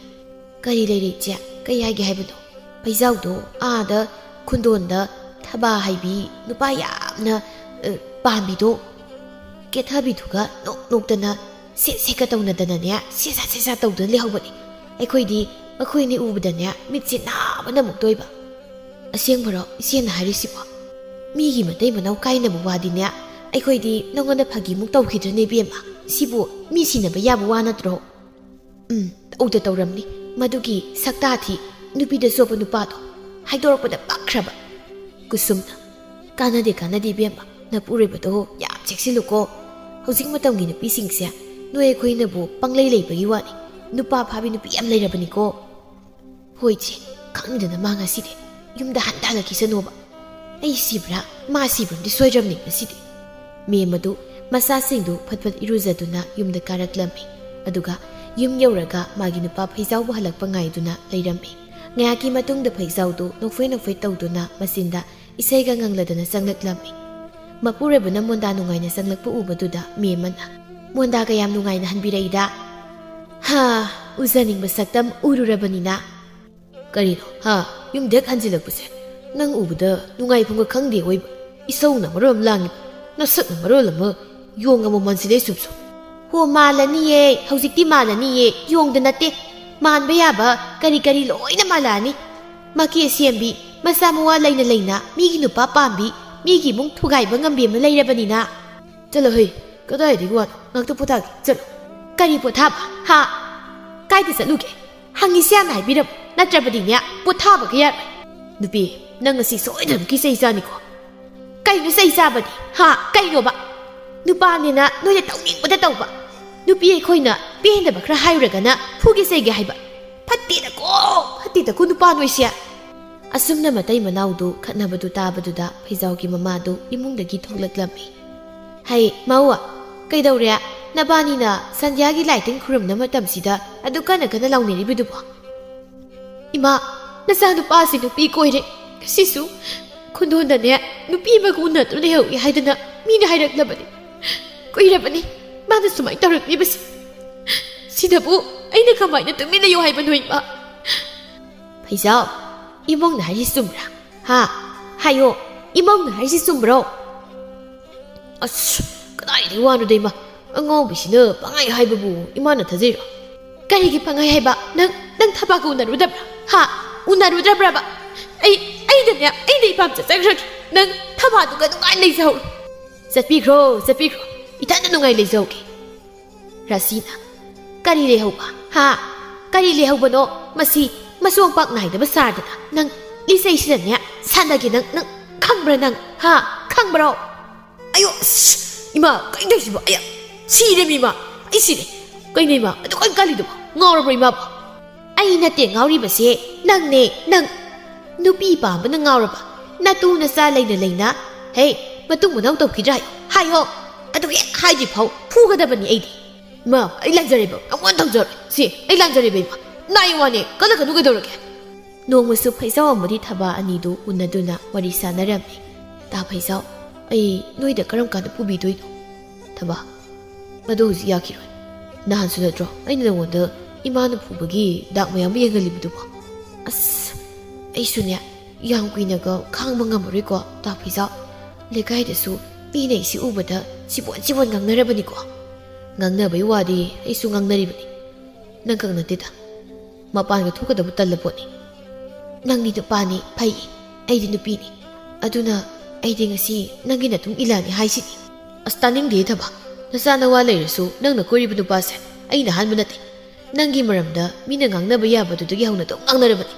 "ꯀꯔꯤ ꯂꯩꯔꯦ ꯏꯆꯦ? ꯀꯩ ꯍꯥꯏꯒꯦ ꯍꯥꯏꯕꯅꯣ?" "ꯐꯩꯖꯥꯎꯗꯣ ꯑꯥꯗ ꯈꯨꯟꯗꯣꯟꯗ ꯊꯕꯥ ꯍꯥꯏꯕꯤ ꯅꯨꯄꯥ ꯌꯥꯝꯅ, ꯑ, ꯄꯥꯝꯕꯤꯗꯣ, ꯀꯦꯊꯕꯤꯗꯨꯒ ꯅꯣꯛ ꯅꯣꯛꯇꯅ ꯁꯦꯠ ꯁꯦꯠꯀ ꯇꯧꯅꯗꯅꯅꯦ, ꯁꯦꯁꯥ ꯁꯦꯁꯥ ꯇꯧꯗꯨꯅ ꯂꯩꯍꯧꯕꯅꯤ꯫ ꯑꯩꯈꯣꯏꯗꯤ ꯃꯈꯣꯏꯅꯤ ꯎꯕꯗꯅꯦ ꯃꯤꯠꯁꯦ ꯅꯥꯕꯅ ꯑꯃꯨꯛ ꯇꯣꯏꯕ꯫ ꯑꯁꯦꯡꯕꯔꯣ ꯏꯆꯦꯅ ꯍꯥꯏꯔꯤꯁꯤꯕꯣ? ꯃꯤꯒꯤ ꯃꯇꯩ ꯃꯅꯥꯎ ꯀꯥꯏꯅꯕ ꯋꯥꯗꯤꯅꯦ, ꯑꯩꯈꯣꯏꯗꯤ ꯅꯉꯣꯟꯗ ꯐꯥꯒꯤꯃꯨꯛ ꯇꯧꯈꯤꯗ꯭ꯔꯅꯦ ꯏꯕꯦꯝꯃ? ꯁꯤꯕꯨ ꯃꯤ ꯁꯤꯟꯅꯕ ꯌꯥꯕ ꯋꯥ ꯅꯠꯇ꯭ꯔꯣ?" "ꯎꯝ, ꯇꯧꯗ ꯇꯧꯔꯝꯅꯤ꯫ ꯃꯗꯨꯒꯤ ꯁꯛꯇꯥ ꯊꯤ, ꯅꯨꯄꯤꯗ ꯆꯣꯞꯄ ꯅꯨꯄꯥꯗꯣ ꯍꯥꯏꯗꯣꯔꯛꯄꯗ ꯄꯛꯈ꯭ꯔꯕ꯫" ꯀꯨꯁꯨꯝꯅ, "ꯀꯥꯟꯅꯗꯦ, ꯀꯥꯟꯅꯗꯦ ꯏꯕꯦꯝꯃ, ꯅꯄꯨꯔꯣꯏꯕꯗꯣ ꯌꯥꯝ ꯆꯦꯛꯁꯤꯜꯂꯨꯀꯣ꯫ ꯍꯧꯖꯤꯛ ꯃꯇꯝꯒꯤ ꯅꯨꯄꯤꯁꯤꯡꯁꯦ ꯅꯣꯏ ꯑꯩꯈꯣꯏꯅꯕꯨ ꯄꯪꯂꯩ ꯂꯩꯕꯒꯤ ꯋꯥꯅꯤ, ꯅꯨꯄꯥ ꯐꯥꯕꯤ ꯅꯨꯄꯤ ꯌꯥꯝ ꯂꯩꯔꯕꯅꯤꯀꯣ꯫" "ꯍꯣꯏ ꯏꯆꯦ, ꯈꯪꯗꯅ ꯃꯥ ꯉꯁꯤꯗꯤ ꯌꯨꯝꯗ ꯍꯟꯊ ꯍꯜꯂꯛꯈꯤꯁꯅꯣꯕ꯫ ꯑꯩ ꯁꯤꯕ꯭ꯔꯥ ꯃꯥ ꯁꯤꯕ꯭ꯔꯥꯗꯤ ꯁꯣꯏꯗ꯭ꯔꯕꯅꯤ ꯉꯁꯤꯗꯤ꯫ ꯃꯦꯝ ꯑꯗꯨ ꯃꯆꯥꯁꯤꯡꯗꯨ ꯐꯠ ꯐꯠ ꯏꯔꯨꯖꯗꯨꯅ ꯌꯨꯝꯗ ꯀꯥꯔꯛꯂꯝꯃꯤ꯫ ꯑꯗꯨꯒ ꯌꯨꯝ ꯌꯧꯔꯒ ꯃꯥꯒꯤ ꯅꯨꯄꯥ ꯐꯩꯖꯥꯎꯕꯨ ꯍꯜꯂꯛꯄ ꯉꯥꯏꯗꯨꯅ ꯂꯩꯔꯝꯃꯤ꯫ ꯉꯥꯏꯍꯥꯛꯀꯤ ꯃꯇꯨꯡꯗ ꯐꯩꯖꯥꯎꯗꯨ ꯅꯣꯛꯐꯦ ꯅꯣꯛꯐꯦ ꯇꯧꯗꯨꯅ ꯃꯆꯤꯟꯗ ꯏꯁꯩꯒ ꯉꯪꯂꯗꯅ ꯆꯪꯂꯛꯂꯝꯃꯤ꯫ ꯃꯄꯨꯔꯣꯏꯕꯅ ꯃꯣꯟꯗꯥ ꯅꯨꯡꯉꯥꯏꯅ ꯆꯪꯂꯛꯄ ꯎꯕꯗꯨꯗ ꯃꯦꯝ ꯑꯃꯅ, "ꯃꯣꯟꯗꯥꯒ ꯌꯥꯝ ꯅꯨꯡꯉꯥꯏꯅ ꯍꯟꯕꯤꯔꯛꯏꯗ꯫ ꯍꯥ, ꯎꯖꯅꯤꯡꯕ ꯁꯛꯇꯝ ꯎꯔꯨꯔꯕꯅꯤꯅ꯫" "ꯀꯔꯤꯅꯣ? ꯍꯥ? ꯌꯨꯝꯗ ꯍꯦꯛ ꯍꯟꯖꯤꯜꯂꯛꯄꯁꯦ ꯅꯪ ꯎꯕꯗ ꯅꯨꯡꯉꯥꯏꯐꯝꯒ ꯈꯪꯗꯦ ꯑꯣꯏꯕ꯫ ꯏꯁꯧꯅ ꯃꯔꯣꯜ ꯑꯃ ꯂꯥꯡꯉꯤꯕ, ꯅꯁꯛꯅ ꯃꯔꯣꯜ ꯑꯃ ꯌꯣꯡ ꯑꯃ ꯃꯥꯟꯁꯤꯜꯂꯦ ꯁꯨꯝ ꯁꯨꯝ꯫" "ꯍꯣ, ꯃꯥꯜꯂꯅꯤꯌꯦ, ꯍꯧꯖꯤꯛꯇꯤ ꯃꯥꯜꯂꯅꯤꯌꯦ, ꯌꯣꯡꯗ ꯅꯠꯇꯦ꯫ ꯃꯥꯟꯕ ꯌꯥꯕ ꯀꯔꯤ ꯀꯔꯤ ꯂꯣꯏꯅ ꯃꯥꯜꯂꯛꯑꯅꯤ꯫ ꯃꯀꯦ ꯁꯦꯝꯕꯤ, ꯃꯆꯥ ꯃꯋꯥ ꯂꯩꯅ ꯂꯩꯅ ꯃꯤꯒꯤ ꯅꯨꯄꯥ ꯄꯥꯝꯕꯤ, ꯃꯤꯒꯤ ꯏꯃꯨꯡ ꯊꯨꯒꯥꯏꯕ ꯉꯝꯕꯤ ꯑꯃ ꯂꯩꯔꯕꯅꯤꯅ꯫" "ꯆꯠꯂꯣ ꯍꯩ, ꯀꯗꯥꯏꯗꯒꯤ ꯋꯥꯅꯣ? ꯉꯥꯛꯇ ꯄꯣꯊꯥꯒꯦ, ꯆꯠꯂꯣ꯫" "ꯀꯔꯤ ꯄꯣꯊꯥꯕ? ꯍꯥ? ꯀꯥꯏꯗ ꯆꯠꯂꯨꯒꯦ? ꯍꯪꯉꯤꯁꯦ ꯍꯥꯟꯅ ꯍꯥꯏꯕꯤꯔꯝꯃꯨ, ꯅꯠꯇ꯭ꯔꯕꯗꯤꯅꯦ ꯄꯣꯊꯥꯕꯒ ꯌꯥꯔꯣꯏ꯫" "ꯅꯨꯄꯤ, ꯅꯪ ꯉꯁꯤ ꯁꯣꯏꯗꯅꯃꯛꯀꯤ ꯆꯩ ꯆꯥꯅꯤꯀꯣ꯫" "ꯀꯩꯅꯣ ꯆꯩ ꯆꯥꯕꯗꯤ? ꯍꯥ? ꯀꯩꯅꯣꯕ? ꯅꯨꯄꯥꯅꯦꯅ ꯅꯣꯏꯅ ꯇꯧꯅꯤꯡꯕꯗ ꯇꯧꯕ꯫ ꯅꯨꯄꯤ ꯑꯩꯈꯣꯏꯅ ꯄꯦꯟꯗꯕ ꯈꯔ ꯍꯥꯏꯔꯨꯔꯒꯅ ꯐꯨꯒꯦ ꯆꯩꯒꯦ ꯍꯥꯏꯕ꯫ ꯐꯠꯇꯦꯗꯀꯣ, ꯐꯠꯇꯦꯗꯀꯣ ꯅꯨꯄꯥ ꯅꯣꯏꯁꯦ꯫" ꯑꯁꯨꯝꯅ ꯃꯇꯩ ꯃꯅꯥꯎꯗꯨ ꯈꯠꯅꯕꯗꯨ ꯇꯥꯕꯗꯨꯗ ꯐꯩꯖꯥꯎꯒꯤ ꯃꯃꯥꯗꯨ ꯏꯃꯨꯡꯗꯒꯤ ꯊꯣꯛꯂꯛꯂꯝꯃꯤ꯫ "ꯍꯩ, ꯃꯧ, ꯀꯩꯗꯧꯔꯦ? ꯅꯕꯥꯅꯤꯅ ꯁꯟꯙ꯭ꯌꯥꯒꯤ ꯂꯥꯏ ꯇꯤꯟ ꯈꯨꯔꯨꯝꯅ ꯃꯇꯝꯁꯤꯗ ꯑꯗꯨ ꯀꯟꯅ ꯀꯟꯅ ꯂꯥꯎꯅꯔꯤꯕꯗꯨꯕꯣ?" "ꯏꯃꯥ, ꯅꯆꯥꯅꯨꯄꯥꯁꯤ ꯅꯨꯄꯤ ꯀꯣꯏꯔꯦ꯫ ꯉꯁꯤꯁꯨ ꯈꯨꯟꯗꯣꯟꯗꯅꯦ ꯅꯨꯄꯤ ꯑꯃꯒ ꯎꯅꯗꯨꯅ ꯂꯩꯍꯧꯏ ꯍꯥꯏꯗꯅ ꯃꯤꯅ ꯍꯥꯏꯔꯛꯂꯕꯅꯤ꯫ ꯀꯨꯏꯔꯕꯅꯤ ꯃꯥꯅ ꯁꯨꯃꯥꯏꯅ ꯇꯧꯔꯛꯂꯤꯕꯁꯤ꯫ ꯁꯤꯗꯕꯨ ꯑꯩꯅ ꯀꯃꯥꯏꯅ ꯇꯨꯃꯤꯟ ꯂꯩꯌꯨ ꯍꯥꯏꯕꯅꯣ ꯏꯃꯥ?" "ꯐꯩꯖꯥꯎ, ꯏꯃꯧꯅ ꯍꯥꯏꯔꯤꯁꯤ ꯆꯨꯝꯕ꯭ꯔꯥ? ꯍꯥ? ꯍꯥꯏꯌꯣ, ꯏꯃꯧꯅ ꯍꯥꯏꯔꯤꯁꯤ ꯆꯨꯝꯕ꯭ꯔꯣ?" "ꯑꯁ, ꯀꯗꯥꯏꯗꯒꯤ ꯋꯥꯅꯣꯗ ꯏꯃꯥ? ꯑꯉꯥꯎꯕꯤꯁꯤꯅ ꯄꯪꯍꯥꯏ ꯍꯥꯏꯕꯕꯨ ꯏꯃꯥꯅ ꯊꯥꯖꯩꯔꯣ?" "ꯀꯔꯤꯒꯤ ꯄꯪꯍꯥꯏ ꯍꯥꯏꯕ? ꯅꯪ, ꯅꯪ ꯊꯕꯥꯛꯀ ꯎꯅꯔꯨꯗꯕ꯭ꯔꯥ? ꯍꯥ? ꯎꯅꯔꯨꯗ꯭ꯔꯕ꯭ꯔꯕ? ꯑꯩ, ꯑꯩꯗꯅꯦ, ꯑꯩꯗ ꯏꯄꯥꯝ ꯆꯠꯆꯈ꯭ꯔꯒꯦ꯫ ꯅꯪ ꯊꯕꯥꯗꯨꯒ ꯅꯨꯡꯉꯥꯏ ꯂꯩꯖꯍꯧꯔꯣ꯫" "ꯆꯠꯄꯤꯈ꯭ꯔꯣ, ꯆꯠꯄꯤꯈ꯭ꯔꯣ꯫ ꯏꯊꯟꯗ ꯅꯨꯡꯉꯥꯏ ꯂꯩꯖꯍꯧꯒꯦ꯫" ꯔꯥꯁꯤꯅ, "ꯀꯔꯤ ꯂꯩꯍꯧꯕ? ꯍꯥ? ꯀꯔꯤ ꯂꯩꯍꯧꯕꯅꯣ? ꯃꯁꯤ ꯃꯆꯣꯡ ꯄꯥꯛ ꯅꯥꯏꯗꯕ ꯁꯥꯔꯗꯅ ꯅꯪ ꯂꯤꯆꯩꯁꯤꯗꯅꯦ ꯁꯥꯟꯅꯒꯦ ꯅꯪ, ꯅꯪ ꯈꯪꯕ꯭ꯔꯥ ꯅꯪ? ꯍꯥ? ꯈꯪꯕ꯭ꯔꯣ?" "ꯑꯌꯣ, ꯑꯁ, ꯏꯃꯥ, ꯀꯩꯅꯣ ꯇꯧꯔꯤꯁꯤꯕꯣ? ꯑꯌꯥ, ꯁꯤꯔꯦꯃꯤ ꯏꯃꯥ, ꯑꯩ ꯁꯤꯔꯦ꯫ ꯀꯩꯅꯣ ꯏꯃꯥ, ꯑꯗꯨꯛ ꯀꯟꯅ ꯀꯜꯂꯤꯗꯨꯕꯣ? ꯉꯥꯎꯔꯕ꯭ꯔꯣ ꯏꯃꯥꯕꯣ?" "ꯑꯩ ꯅꯠꯇꯦ ꯉꯥꯎꯔꯤꯕꯁꯦ, ꯅꯪꯅꯦ, ꯅꯪ꯫" ꯅꯨꯄꯤ ꯄꯥꯝꯕꯅ ꯉꯥꯎꯔꯕ ꯅꯇꯨ ꯅꯆꯥ ꯂꯩꯅ ꯂꯩꯅ, ꯍꯦ, ꯃꯇꯨꯡ ꯃꯅꯥꯎ ꯇꯧꯈꯤꯗ꯭ꯔꯥ ꯍꯥꯏꯌꯣ꯫ ꯍꯥꯏꯌꯣ꯫ ꯑꯗꯨ ꯍꯦꯛ ꯍꯥꯏꯗ꯭ꯔꯤ ꯐꯥꯎ ꯐꯨꯒꯗꯕꯅꯤ ꯑꯩꯗꯤ꯫ ꯏꯃꯥ, ꯑꯩ ꯂꯥꯟꯖꯔꯦꯕ, ꯑꯃꯨꯛ ꯍꯟꯅ ꯇꯧꯖꯔꯣꯏ꯫ ꯁꯤ, ꯑꯩ ꯂꯥꯟꯖꯔꯦꯕ ꯏꯃꯥ꯫ ꯅꯥꯏ ꯋꯥꯅꯦ, ꯀꯜꯂꯛꯀꯅꯨ ꯀꯩꯗꯧꯔꯒꯦ? ꯅꯣꯡꯃꯁꯨ ꯐꯩꯖꯥꯎ ꯑꯃꯗꯤ ꯊꯕꯥ ꯑꯅꯤꯗꯨ ꯎꯅꯗꯨꯅ ꯋꯥꯔꯤ ꯁꯥꯟꯅꯔꯝꯃꯤ꯫ "ꯇꯥ ꯐꯩꯖꯥꯎ, ꯑꯩ ꯅꯣꯏꯗ ꯀꯔꯝ ꯀꯥꯟꯗ ꯄꯨꯕꯤꯗꯣꯏꯅꯣ?" "ꯊꯕꯥ, ꯃꯗꯨ ꯍꯧꯖꯤꯛ ꯌꯥꯈꯤꯔꯣꯏ꯫ ꯅꯍꯥꯟꯁꯨ ꯅꯠꯇ꯭ꯔꯣ ꯑꯩꯅ ꯅꯉꯣꯟꯗ ꯏꯃꯥꯅ ꯐꯨꯕꯒꯤ ꯗꯥꯛ ꯃꯌꯥꯝ ꯌꯦꯡꯍꯜꯂꯤꯕꯗꯨꯕꯣ?" "ꯑꯁ, ꯑꯩꯁꯨꯅꯦ, ꯌꯥꯝ ꯀꯨꯏꯅꯒ ꯈꯥꯡꯕ ꯉꯝꯃꯔꯣꯏꯀꯣ, ꯇꯥ ꯐꯩꯖꯥꯎ꯫ ꯂꯩꯀꯥꯏꯗꯁꯨ ꯃꯤꯅ ꯑꯩꯁꯤ ꯎꯕꯗ ꯁꯤꯕꯣꯟ ꯁꯤꯕꯣꯟ ꯉꯥꯡꯅꯔꯕꯅꯤꯀꯣ꯫ ꯉꯥꯡꯅꯕꯩ ꯋꯥꯗꯤ ꯑꯩꯁꯨ ꯉꯥꯡꯅꯔꯤꯕꯅꯤ꯫ ꯅꯪ ꯈꯛ ꯅꯠꯇꯦꯗ, ꯃꯄꯥꯟꯒ ꯊꯣꯛꯀꯗꯕ ꯇꯜꯂ ꯄꯣꯠꯅꯤ꯫ ꯅꯪꯗꯤ ꯅꯨꯄꯥꯅꯤ, ꯐꯩ, ꯑꯩꯗꯤ ꯅꯨꯄꯤꯅꯤ꯫ ꯑꯗꯨꯅ ꯑꯩꯗꯤ ꯉꯁꯤ ꯅꯪꯒꯤ ꯅꯇꯨꯡ ꯏꯜꯂꯛꯑꯅꯤ ꯍꯥꯏꯁꯤꯅꯤ꯫" "ꯑꯁ, ꯇꯥꯅꯤꯡꯗꯦ ꯊꯕꯥ꯫ ꯅꯆꯥ ꯅꯋꯥ ꯂꯩꯔꯁꯨ ꯅꯪꯅ ꯀꯣꯏꯔꯤꯕ ꯅꯨꯄꯥꯁꯦ ꯑꯩꯅ ꯑꯍꯥꯟꯕ ꯅꯠꯇꯦ꯫ ꯅꯪꯒꯤ ꯃꯔꯝꯗ ꯃꯤꯅ ꯉꯥꯡꯅꯕ ꯌꯥꯕꯗꯨꯗꯒꯤ ꯍꯧꯅ ꯑꯗꯨꯝ ꯉꯥꯡꯅꯔꯕꯅꯤ꯫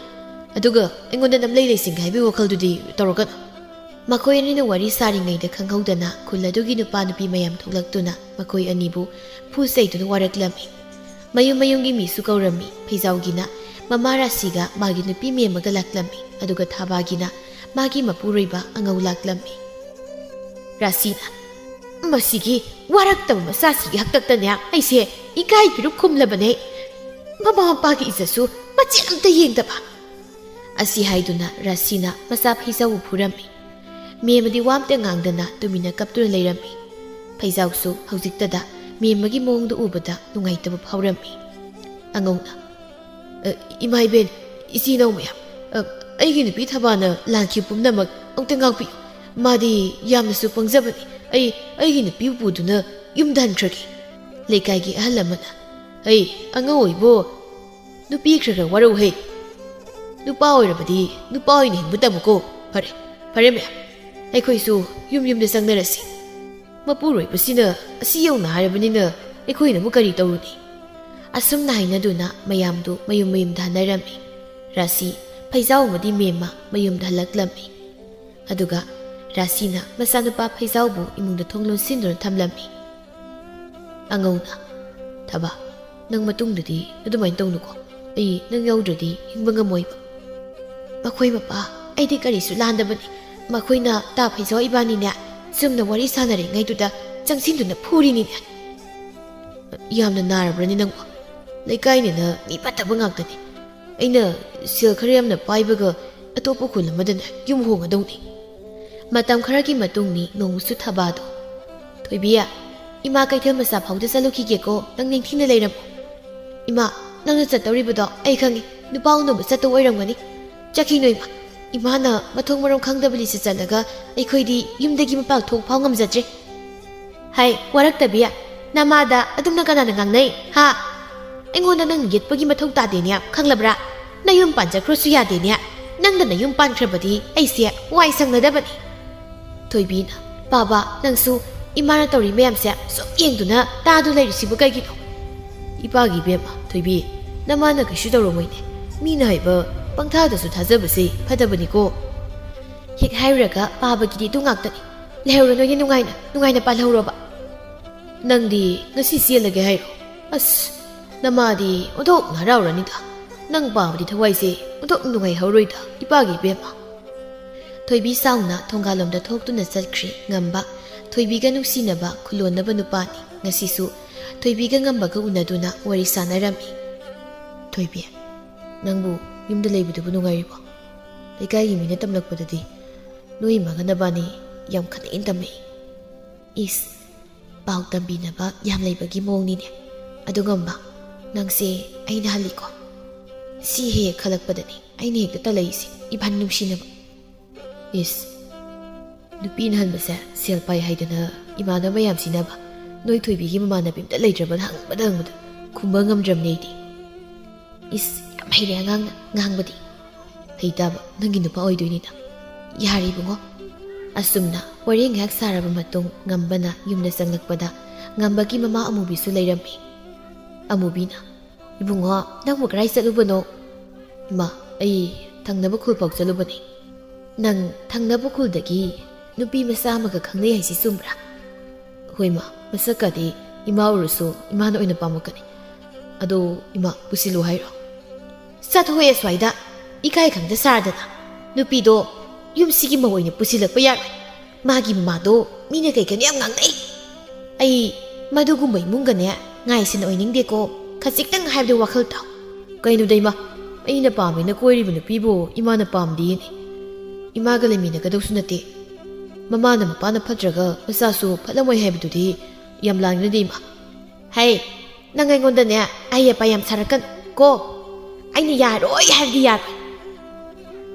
ꯑꯗꯨꯒ ꯑꯩꯉꯣꯟꯗ ꯅꯝꯂꯩ ꯂꯩꯁꯤꯡꯒꯦ ꯍꯥꯏꯕꯒꯤ ꯋꯥꯈꯜꯗꯨꯗꯤ ꯇꯧꯔꯛꯀꯅꯨ꯫" ꯃꯈꯣꯏ ꯑꯅꯤꯅ ꯋꯥꯔꯤ ꯁꯥꯔꯤꯉꯩꯗ ꯈꯪꯍꯧꯗꯅ ꯈꯨꯜ ꯑꯗꯨꯒꯤ ꯅꯨꯄꯥ ꯅꯨꯄꯤ ꯃꯌꯥꯝ ꯊꯣꯛꯂꯛꯇꯨꯅ ꯃꯈꯣꯏ ꯑꯅꯤꯕꯨ ꯐꯨ ꯆꯩꯗꯨꯅ ꯋꯥꯔꯛꯂꯝꯃꯤ꯫ ꯃꯌꯨꯝ ꯃꯌꯨꯝꯒꯤ ꯃꯤꯁꯨ ꯀꯧꯔꯝꯃꯤ꯫ ꯐꯩꯖꯥꯎꯒꯤꯅ ꯃꯃꯥ ꯔꯥꯁꯤꯒ ꯃꯥꯒꯤ ꯅꯨꯄꯤ ꯃꯦꯝꯃꯒ ꯂꯥꯛꯂꯝꯃꯤ, ꯑꯗꯨꯒ ꯊꯥꯕꯥꯒꯤꯅ ꯃꯥꯒꯤ ꯃꯄꯨꯔꯣꯏꯕ ꯑꯉꯧ ꯂꯥꯛꯂꯝꯃꯤ꯫ ꯔꯥꯁꯤꯅ, "ꯃꯁꯤꯒꯤ ꯋꯥꯔꯛꯇꯕ ꯃꯆꯥꯁꯤꯒꯤ ꯍꯥꯛꯇꯛꯇꯅꯦ ꯑꯩꯁꯦ ꯏꯀꯥꯏ ꯐꯤꯔꯨꯛ ꯈꯨꯝꯂꯕꯅꯦ꯫ ꯃꯃꯥ ꯃꯄꯥꯒꯤ ꯏꯖꯠꯁꯨ ꯃꯆꯦꯠ ꯑꯝꯇ ꯌꯦꯡꯗꯕ꯫" ꯑꯁꯤ ꯍꯥꯏꯗꯨꯅ ꯔꯥꯁꯤꯅ ꯃꯆꯥ ꯐꯩꯖꯥꯎꯕꯨ ꯐꯨꯔꯝꯃꯤ꯫ ꯃꯦꯝꯃꯗꯤ ꯋꯥ ꯑꯝꯇ ꯉꯥꯡꯗꯅ ꯇꯨꯃꯤꯟꯅ ꯀꯞꯇꯨꯅ ꯂꯩꯔꯝꯃꯤ꯫ ꯐꯩꯖꯥꯎꯁꯨ ꯍꯧꯖꯤꯛꯇꯗ ꯃꯦꯝꯃꯒꯤ ꯃꯑꯣꯡꯗꯨ ꯎꯕꯗ ꯅꯨꯡꯉꯥꯏꯇꯕ ꯐꯥꯎꯔꯝꯃꯤ꯫ ꯑꯉꯧꯅ, "ꯑ, ꯏꯃꯥ ꯏꯕꯦꯟ, ꯏꯆꯤꯟ ꯏꯅꯥꯎ ꯃꯌꯥꯝ, ꯑ, ꯑꯩꯒꯤ ꯅꯨꯄꯤ ꯊꯕꯥꯅ ꯂꯥꯟꯈꯤꯕ ꯄꯨꯝꯅꯃꯛ ꯑꯃꯨꯛꯇ ꯉꯥꯛꯄꯤꯌꯨ꯫ ꯃꯥꯗꯤ ꯌꯥꯝꯅꯁꯨ ꯄꯪꯖꯕꯅꯤ꯫ ꯑꯩ ꯑꯩꯒꯤ ꯅꯨꯄꯤꯕꯨ ꯄꯨꯗꯨꯅ ꯌꯨꯝꯗ ꯍꯟꯈ꯭ꯔꯒꯦ꯫" ꯂꯩꯀꯥꯏꯒꯤ ꯑꯍꯜ ꯑꯃꯅ, "ꯍꯩ, ꯑꯉꯧ ꯑꯣꯏꯕꯣ, ꯅꯨꯄꯤ ꯈꯔ ꯈꯔ ꯋꯥꯔꯧ ꯍꯦ꯫ ꯅꯨꯄꯥ ꯑꯣꯏꯔꯕꯗꯤ ꯅꯨꯄꯥ ꯑꯣꯏꯅ ꯍꯤꯡꯕ ꯇꯝꯃꯨꯀꯣ꯫ ꯐꯔꯦ, ꯐꯔꯦ ꯃꯌꯥꯝ, ꯑꯩꯈꯣꯏꯁꯨ ꯌꯨꯝ ꯌꯨꯝꯗ ꯆꯪꯅꯔꯁꯤ꯫ ꯃꯄꯨꯔꯣꯏꯕꯁꯤꯅ ꯑꯁꯤ ꯌꯧꯅ ꯍꯥꯏꯔꯕꯅꯤꯅ ꯑꯩꯈꯣꯏꯅ ꯑꯃꯨꯛ ꯀꯔꯤ ꯇꯧꯔꯨꯅꯤ?" ꯑꯁꯨꯝꯅ ꯍꯥꯏꯅꯗꯨꯅ ꯃꯌꯥꯝꯗꯨ ꯃꯌꯨꯝ ꯃꯌꯨꯝꯗ ꯍꯟꯅꯔꯝꯃꯤ꯫ ꯔꯥꯁꯤ, ꯐꯩꯖꯥꯎ ꯑꯃꯗꯤ ꯃꯦꯝꯃ ꯃꯌꯨꯝꯗ ꯍꯜꯂꯛꯂꯝꯃꯤ꯫ ꯑꯗꯨꯒ ꯔꯥꯁꯤꯅ ꯃꯆꯥꯅꯨꯄꯥ ꯐꯩꯖꯥꯎꯕꯨ ꯏꯃꯨꯡꯗ ꯊꯣꯡ ꯂꯣꯟꯁꯤꯟꯗꯨꯅ ꯊꯝꯂꯝꯃꯤ꯫ ꯑꯉꯧꯅ, "ꯊꯕꯥ, ꯅꯪ ꯃꯇꯨꯡꯗꯗꯤ ꯑꯗꯨꯃꯥꯏꯅ ꯇꯧꯅꯨꯀꯣ꯫ ꯑꯩ ꯅꯪ ꯌꯥꯎꯗ꯭ꯔꯗꯤ ꯍꯤꯡꯕ ꯉꯝꯃꯣꯏꯕ꯫" ꯃꯈꯣꯏ ꯃꯄꯥ, ꯑꯩꯗꯤ ꯀꯔꯤꯁꯨ ꯂꯥꯟꯗꯕꯅꯤ꯫ ꯃꯈꯣꯏꯅ ꯇꯥ ꯐꯩꯖꯥꯎ ꯏꯕꯥꯅꯤꯅꯦ, ꯆꯨꯝꯅ ꯋꯥꯔꯤ ꯁꯥꯟꯅꯔꯤꯉꯩꯗꯨꯗ ꯆꯪꯁꯤꯟꯗꯨꯅ ꯐꯨꯔꯤꯅꯤꯅꯦ꯫ ꯌꯥꯝꯅ ꯅꯥꯔꯕ꯭ꯔꯅꯤ ꯅꯪꯕꯣ? ꯂꯩꯀꯥꯏꯅꯤꯅ ꯃꯤ ꯐꯠꯇꯕ ꯉꯥꯛꯇꯅꯤ꯫ ꯑꯩꯅ ꯁꯦꯜ ꯈꯔ ꯌꯥꯝꯅ ꯄꯥꯏꯕꯒ ꯑꯇꯣꯞꯄ ꯈꯨꯜ ꯑꯃꯗꯅꯦ ꯌꯨꯝ ꯍꯣꯡꯒꯗꯧꯅꯤ꯫ ꯃꯇꯝ ꯈꯔꯒꯤ ꯃꯇꯨꯡꯅꯤ ꯅꯣꯡꯃꯁꯨ ꯊꯕꯥꯗꯣ꯫ "ꯊꯣꯏꯕꯤ, ꯏꯃꯥ ꯀꯩꯊꯦꯜ ꯃꯆꯥ ꯐꯥꯎꯗ ꯆꯠꯂꯨꯈꯤꯒꯦꯀꯣ, ꯅꯪ ꯅꯤꯡꯊꯤꯅ ꯂꯩꯔꯝꯃꯨ꯫" "ꯏꯃꯥ, ꯅꯪꯅ ꯆꯠꯇꯧꯔꯤꯕꯗꯣ ꯑꯩ ꯈꯪꯉꯤ, ꯅꯨꯄꯥ ꯎꯅꯕ ꯆꯠꯇꯧ ꯑꯣꯏꯔꯝꯒꯅꯤ꯫ ꯆꯠꯈꯤꯅꯨ ꯏꯃꯥ, ꯏꯃꯥꯅ ꯃꯊꯣꯡ ꯃꯔꯝ ꯈꯪꯗꯕ ꯂꯤꯁꯇ ꯆꯠꯂꯒ ꯑꯩꯈꯣꯏꯗꯤ ꯌꯨꯝꯗꯒꯤ ꯃꯄꯥꯟ ꯊꯣꯛ ꯐꯥꯎ ꯉꯝꯖꯗ꯭ꯔꯦ꯫" "ꯍꯥꯏ, ꯋꯥꯔꯛꯇꯕꯤ, ꯅꯃꯥꯗ ꯑꯗꯨꯝꯅ ꯀꯅꯥꯅ ꯉꯥꯡꯅꯩ, ꯍꯥ? ꯑꯩꯉꯣꯟꯗ ꯅꯪ ꯌꯦꯠꯄꯒꯤ ꯃꯊꯧ ꯇꯥꯗꯦꯅꯦ, ꯈꯪꯂꯕ꯭ꯔꯥ? ꯅꯌꯨꯝ ꯄꯥꯟꯖꯈ꯭ꯔꯁꯨ ꯌꯥꯗꯦꯅꯦ꯫ ꯅꯪꯅ ꯅꯌꯨꯝ ꯄꯥꯟꯈ꯭ꯔꯕꯗꯤ ꯑꯩꯁꯦ ꯋꯥꯏ ꯁꯪꯅꯗꯕꯅꯤ꯫" ꯊꯣꯏꯕꯤꯅ, "ꯄꯥꯕ, ꯅꯪꯁꯨ ꯏꯃꯥꯅ ꯇꯧꯔꯤ ꯃꯌꯥꯝꯁꯦ ꯁꯨꯝ ꯌꯦꯡꯗꯨꯅ ꯇꯥꯗꯨ ꯂꯩꯔꯤꯁꯤꯕꯨ ꯀꯩꯒꯤꯅꯣ?" "ꯏꯄꯥꯒꯤ ꯏꯕꯦꯝꯃ, ꯊꯣꯏꯕꯤ, ꯅꯃꯥꯅ ꯀꯩꯁꯨ ꯇꯧꯔꯝꯃꯣꯏꯅꯦ꯫ ꯃꯤꯅ ꯍꯥꯏꯕ ꯄꯪꯊꯥꯗꯁꯨ ꯊꯥꯖꯕꯁꯦ ꯐꯠꯇꯕꯅꯤꯀꯣ꯫" ꯍꯦꯛ ꯍꯥꯏꯔꯨꯔꯒ ꯄꯥꯕꯒꯤꯗꯤ ꯑꯗꯨ ꯉꯥꯛꯇꯅꯤ꯫ "ꯂꯩꯍꯧꯔꯣ ꯅꯣꯏꯗꯤ ꯅꯨꯡꯉꯥꯏꯅ, ꯅꯨꯡꯉꯥꯏꯅ ꯄꯥꯜꯍꯧꯔꯣꯕ꯫ ꯅꯪꯗꯤ ꯉꯁꯤ ꯆꯦꯜꯂꯒꯦ ꯍꯥꯏꯔꯣ? ꯑꯁ, ꯅꯃꯥꯗꯤ ꯑꯣꯟꯊꯣꯛꯅ ꯍꯔꯥꯎꯔꯅꯤꯗ꯫ ꯅꯪ ꯄꯥꯕꯗꯤ ꯊꯋꯥꯏꯁꯦ ꯑꯣꯟꯊꯣꯛ ꯅꯨꯡꯉꯥꯏꯍꯧꯔꯣꯏꯗ, ꯏꯄꯥꯒꯤ ꯏꯕꯦꯝꯃ꯫" ꯊꯣꯏꯕꯤ ꯁꯥꯎꯅ ꯊꯣꯡꯒꯥꯜꯂꯣꯝꯗ ꯊꯣꯛꯇꯨꯅ ꯆꯠꯈ꯭ꯔꯤ꯫ ꯉꯝꯕ, ꯊꯣꯏꯕꯤꯒ ꯅꯨꯡꯁꯤꯅꯕ, ꯈꯨꯂꯣꯟꯅꯕ ꯅꯨꯄꯥꯅꯤ꯫ ꯉꯁꯤꯁꯨ ꯊꯣꯏꯕꯤꯒ ꯉꯝꯕꯒ ꯎꯅꯗꯨꯅ ꯋꯥꯔꯤ ꯁꯥꯟꯅꯔꯝꯃꯤ꯫ "ꯊꯣꯏꯕꯤ, ꯅꯪꯕꯨ ꯌꯨꯝꯗ ꯂꯩꯕꯗꯨꯕꯨ ꯅꯨꯡꯉꯥꯏꯔꯤꯕꯣ? ꯂꯩꯀꯥꯏꯒꯤ ꯃꯤꯅ ꯇꯝꯂꯛꯄꯗꯗꯤ ꯅꯣꯏ ꯏꯃꯥꯒ ꯅꯕꯥꯅꯤ ꯌꯥꯝ ꯈꯠꯅꯩꯅ ꯇꯝꯃꯛꯏ꯫" "ꯏꯁ, ꯄꯥꯎ ꯇꯝꯕꯤꯅꯕ ꯌꯥꯝ ꯂꯩꯕꯒꯤ ꯃꯑꯣꯡꯅꯤꯅꯦ꯫ ꯑꯗꯨ ꯉꯝꯕ, ꯅꯪꯁꯦ ꯑꯩꯅ ꯍꯜꯂꯤꯀꯣ? ꯁꯤ ꯍꯦꯛ ꯈꯜꯂꯛꯄꯗꯅꯦ ꯑꯩꯅ ꯍꯦꯛꯇ ꯇꯜꯂꯛꯏꯁꯦ, ꯏꯕꯥꯅꯤ ꯅꯨꯡꯁꯤꯅꯕ꯫" "ꯏꯁ, ꯅꯨꯄꯤꯅ ꯍꯟꯕꯁꯦ ꯁꯦꯜ ꯄꯥꯏ ꯍꯥꯏꯗꯅ ꯏꯃꯥꯟꯅꯕ ꯃꯌꯥꯝ ꯁꯤꯟꯅꯕ, ꯅꯣꯏ ꯊꯣꯏꯕꯤꯒꯤ ꯃꯃꯥꯟꯅꯕꯤ ꯑꯝꯇ ꯂꯩꯇ꯭ꯔꯕꯅ ꯍꯪꯕꯗ ꯍꯪꯕꯗ ꯈꯨꯝꯕ ꯉꯝꯗ꯭ꯔꯕꯅꯦ ꯑꯩꯗꯤ꯫" "ꯏꯁ, ꯌꯥꯝ ꯍꯩꯔꯦ ꯑꯉꯥꯡꯅ ꯉꯥꯡꯕꯗꯤ꯫" "ꯍꯩꯇꯥꯕ, ꯅꯪꯒꯤ ꯅꯨꯄꯥ ꯑꯣꯏꯗꯣꯏꯅꯤꯅ꯫" "ꯌꯥꯔꯦ ꯏꯕꯨꯡꯉꯣ꯫" ꯑꯁꯨꯝꯅ ꯋꯥꯔꯤ ꯉꯥꯏꯍꯥꯛ ꯁꯥꯔꯕ ꯃꯇꯨꯡ ꯉꯝꯕꯅ ꯌꯨꯝꯗ ꯆꯪꯂꯛꯄꯗ ꯉꯝꯕꯒꯤ ꯃꯃꯥ ꯑꯃꯨꯕꯤꯁꯨ ꯂꯩꯔꯝꯃꯤ꯫ ꯑꯃꯨꯕꯤꯅ, "ꯏꯕꯨꯡꯉꯣ, ꯅꯪꯕꯨ ꯀꯗꯥꯏ ꯆꯠꯂꯨꯕꯅꯣ?" "ꯏꯃꯥ, ꯑꯩ ꯊꯪꯅꯕ ꯈꯨꯜ ꯐꯥꯎ ꯆꯠꯂꯨꯕꯅꯤ꯫" "ꯅꯪ ꯊꯪꯅꯕ ꯈꯨꯜꯗꯒꯤ ꯅꯨꯄꯤ ꯃꯆꯥ ꯑꯃꯒ ꯈꯪꯅꯩ ꯍꯥꯏꯁꯤ ꯆꯨꯝꯕ꯭ꯔꯥ?" "ꯍꯣꯏ ꯏꯃꯥ, ꯃꯁꯛꯀꯗꯤ ꯏꯃꯥ ꯎꯔꯁꯨ ꯏꯃꯥꯅ ꯑꯣꯏꯅ ꯄꯥꯝꯃꯛꯀꯅꯤ꯫ ꯑꯗꯣ ꯏꯃꯥ, ꯄꯨꯁꯤꯜꯂꯨ ꯍꯥꯏꯔꯣ?" "ꯆꯠꯊꯣꯛꯑꯦ ꯑꯁ꯭ꯋꯥꯏꯗ!" ꯏꯀꯥꯏ ꯈꯪꯗ ꯁꯥꯔꯗꯅ꯫ ꯅꯨꯄꯤꯗꯣ ꯌꯨꯝꯁꯤꯒꯤ ꯃꯧ ꯑꯣꯏꯅ ꯄꯨꯁꯤꯜꯂꯛꯄ ꯌꯥꯔꯣꯏ꯫ ꯃꯥꯒꯤ ꯃꯃꯥꯗꯣ ꯃꯤꯅ ꯀꯩ ꯀꯩꯅꯣ ꯌꯥꯝ ꯉꯥꯡꯅꯩ꯫ ꯑꯩ ꯃꯗꯨꯒꯨꯝꯕ ꯏꯃꯨꯡꯒꯅꯦ ꯉꯥꯏꯁꯤꯟ ꯑꯣꯏꯅꯤꯡꯗꯦꯀꯣ꯫ ꯈꯖꯤꯛꯇꯪ ꯍꯥꯏꯕꯗ ꯋꯥꯈꯜ ꯇꯥꯎ꯫ ꯀꯩꯅꯣꯗ ꯏꯃꯥ, ꯑꯩꯅ ꯄꯥꯝꯃꯦꯅ ꯀꯣꯏꯔꯤꯕ ꯅꯨꯄꯤꯕꯨ ꯏꯃꯥꯅ ꯄꯥꯝꯗꯦꯅꯦ꯫ ꯏꯃꯥꯒ ꯂꯩꯃꯤꯟꯅꯒꯗꯧꯁꯨ ꯅꯠꯇꯦ꯫ ꯃꯃꯥꯅ ꯃꯄꯥꯅ ꯐꯠꯇ꯭ꯔꯒ ꯃꯆꯥꯁꯨ ꯐꯠꯂꯝꯃꯣꯏ ꯍꯥꯏꯕꯗꯨꯗꯤ ꯌꯥꯝ ꯂꯥꯡꯅꯗꯦ ꯏꯃꯥ꯫ ꯍꯩ, ꯅꯪ ꯑꯩꯉꯣꯟꯗꯅꯦ ꯑꯍꯩ ꯑꯄꯥ ꯌꯥꯝ ꯁꯥꯔꯛꯀꯅꯨ ꯀꯣ꯫ ꯑꯩꯅ ꯌꯥꯔꯣꯏ ꯍꯥꯏꯔꯗꯤ ꯌꯥꯔꯣꯏ꯫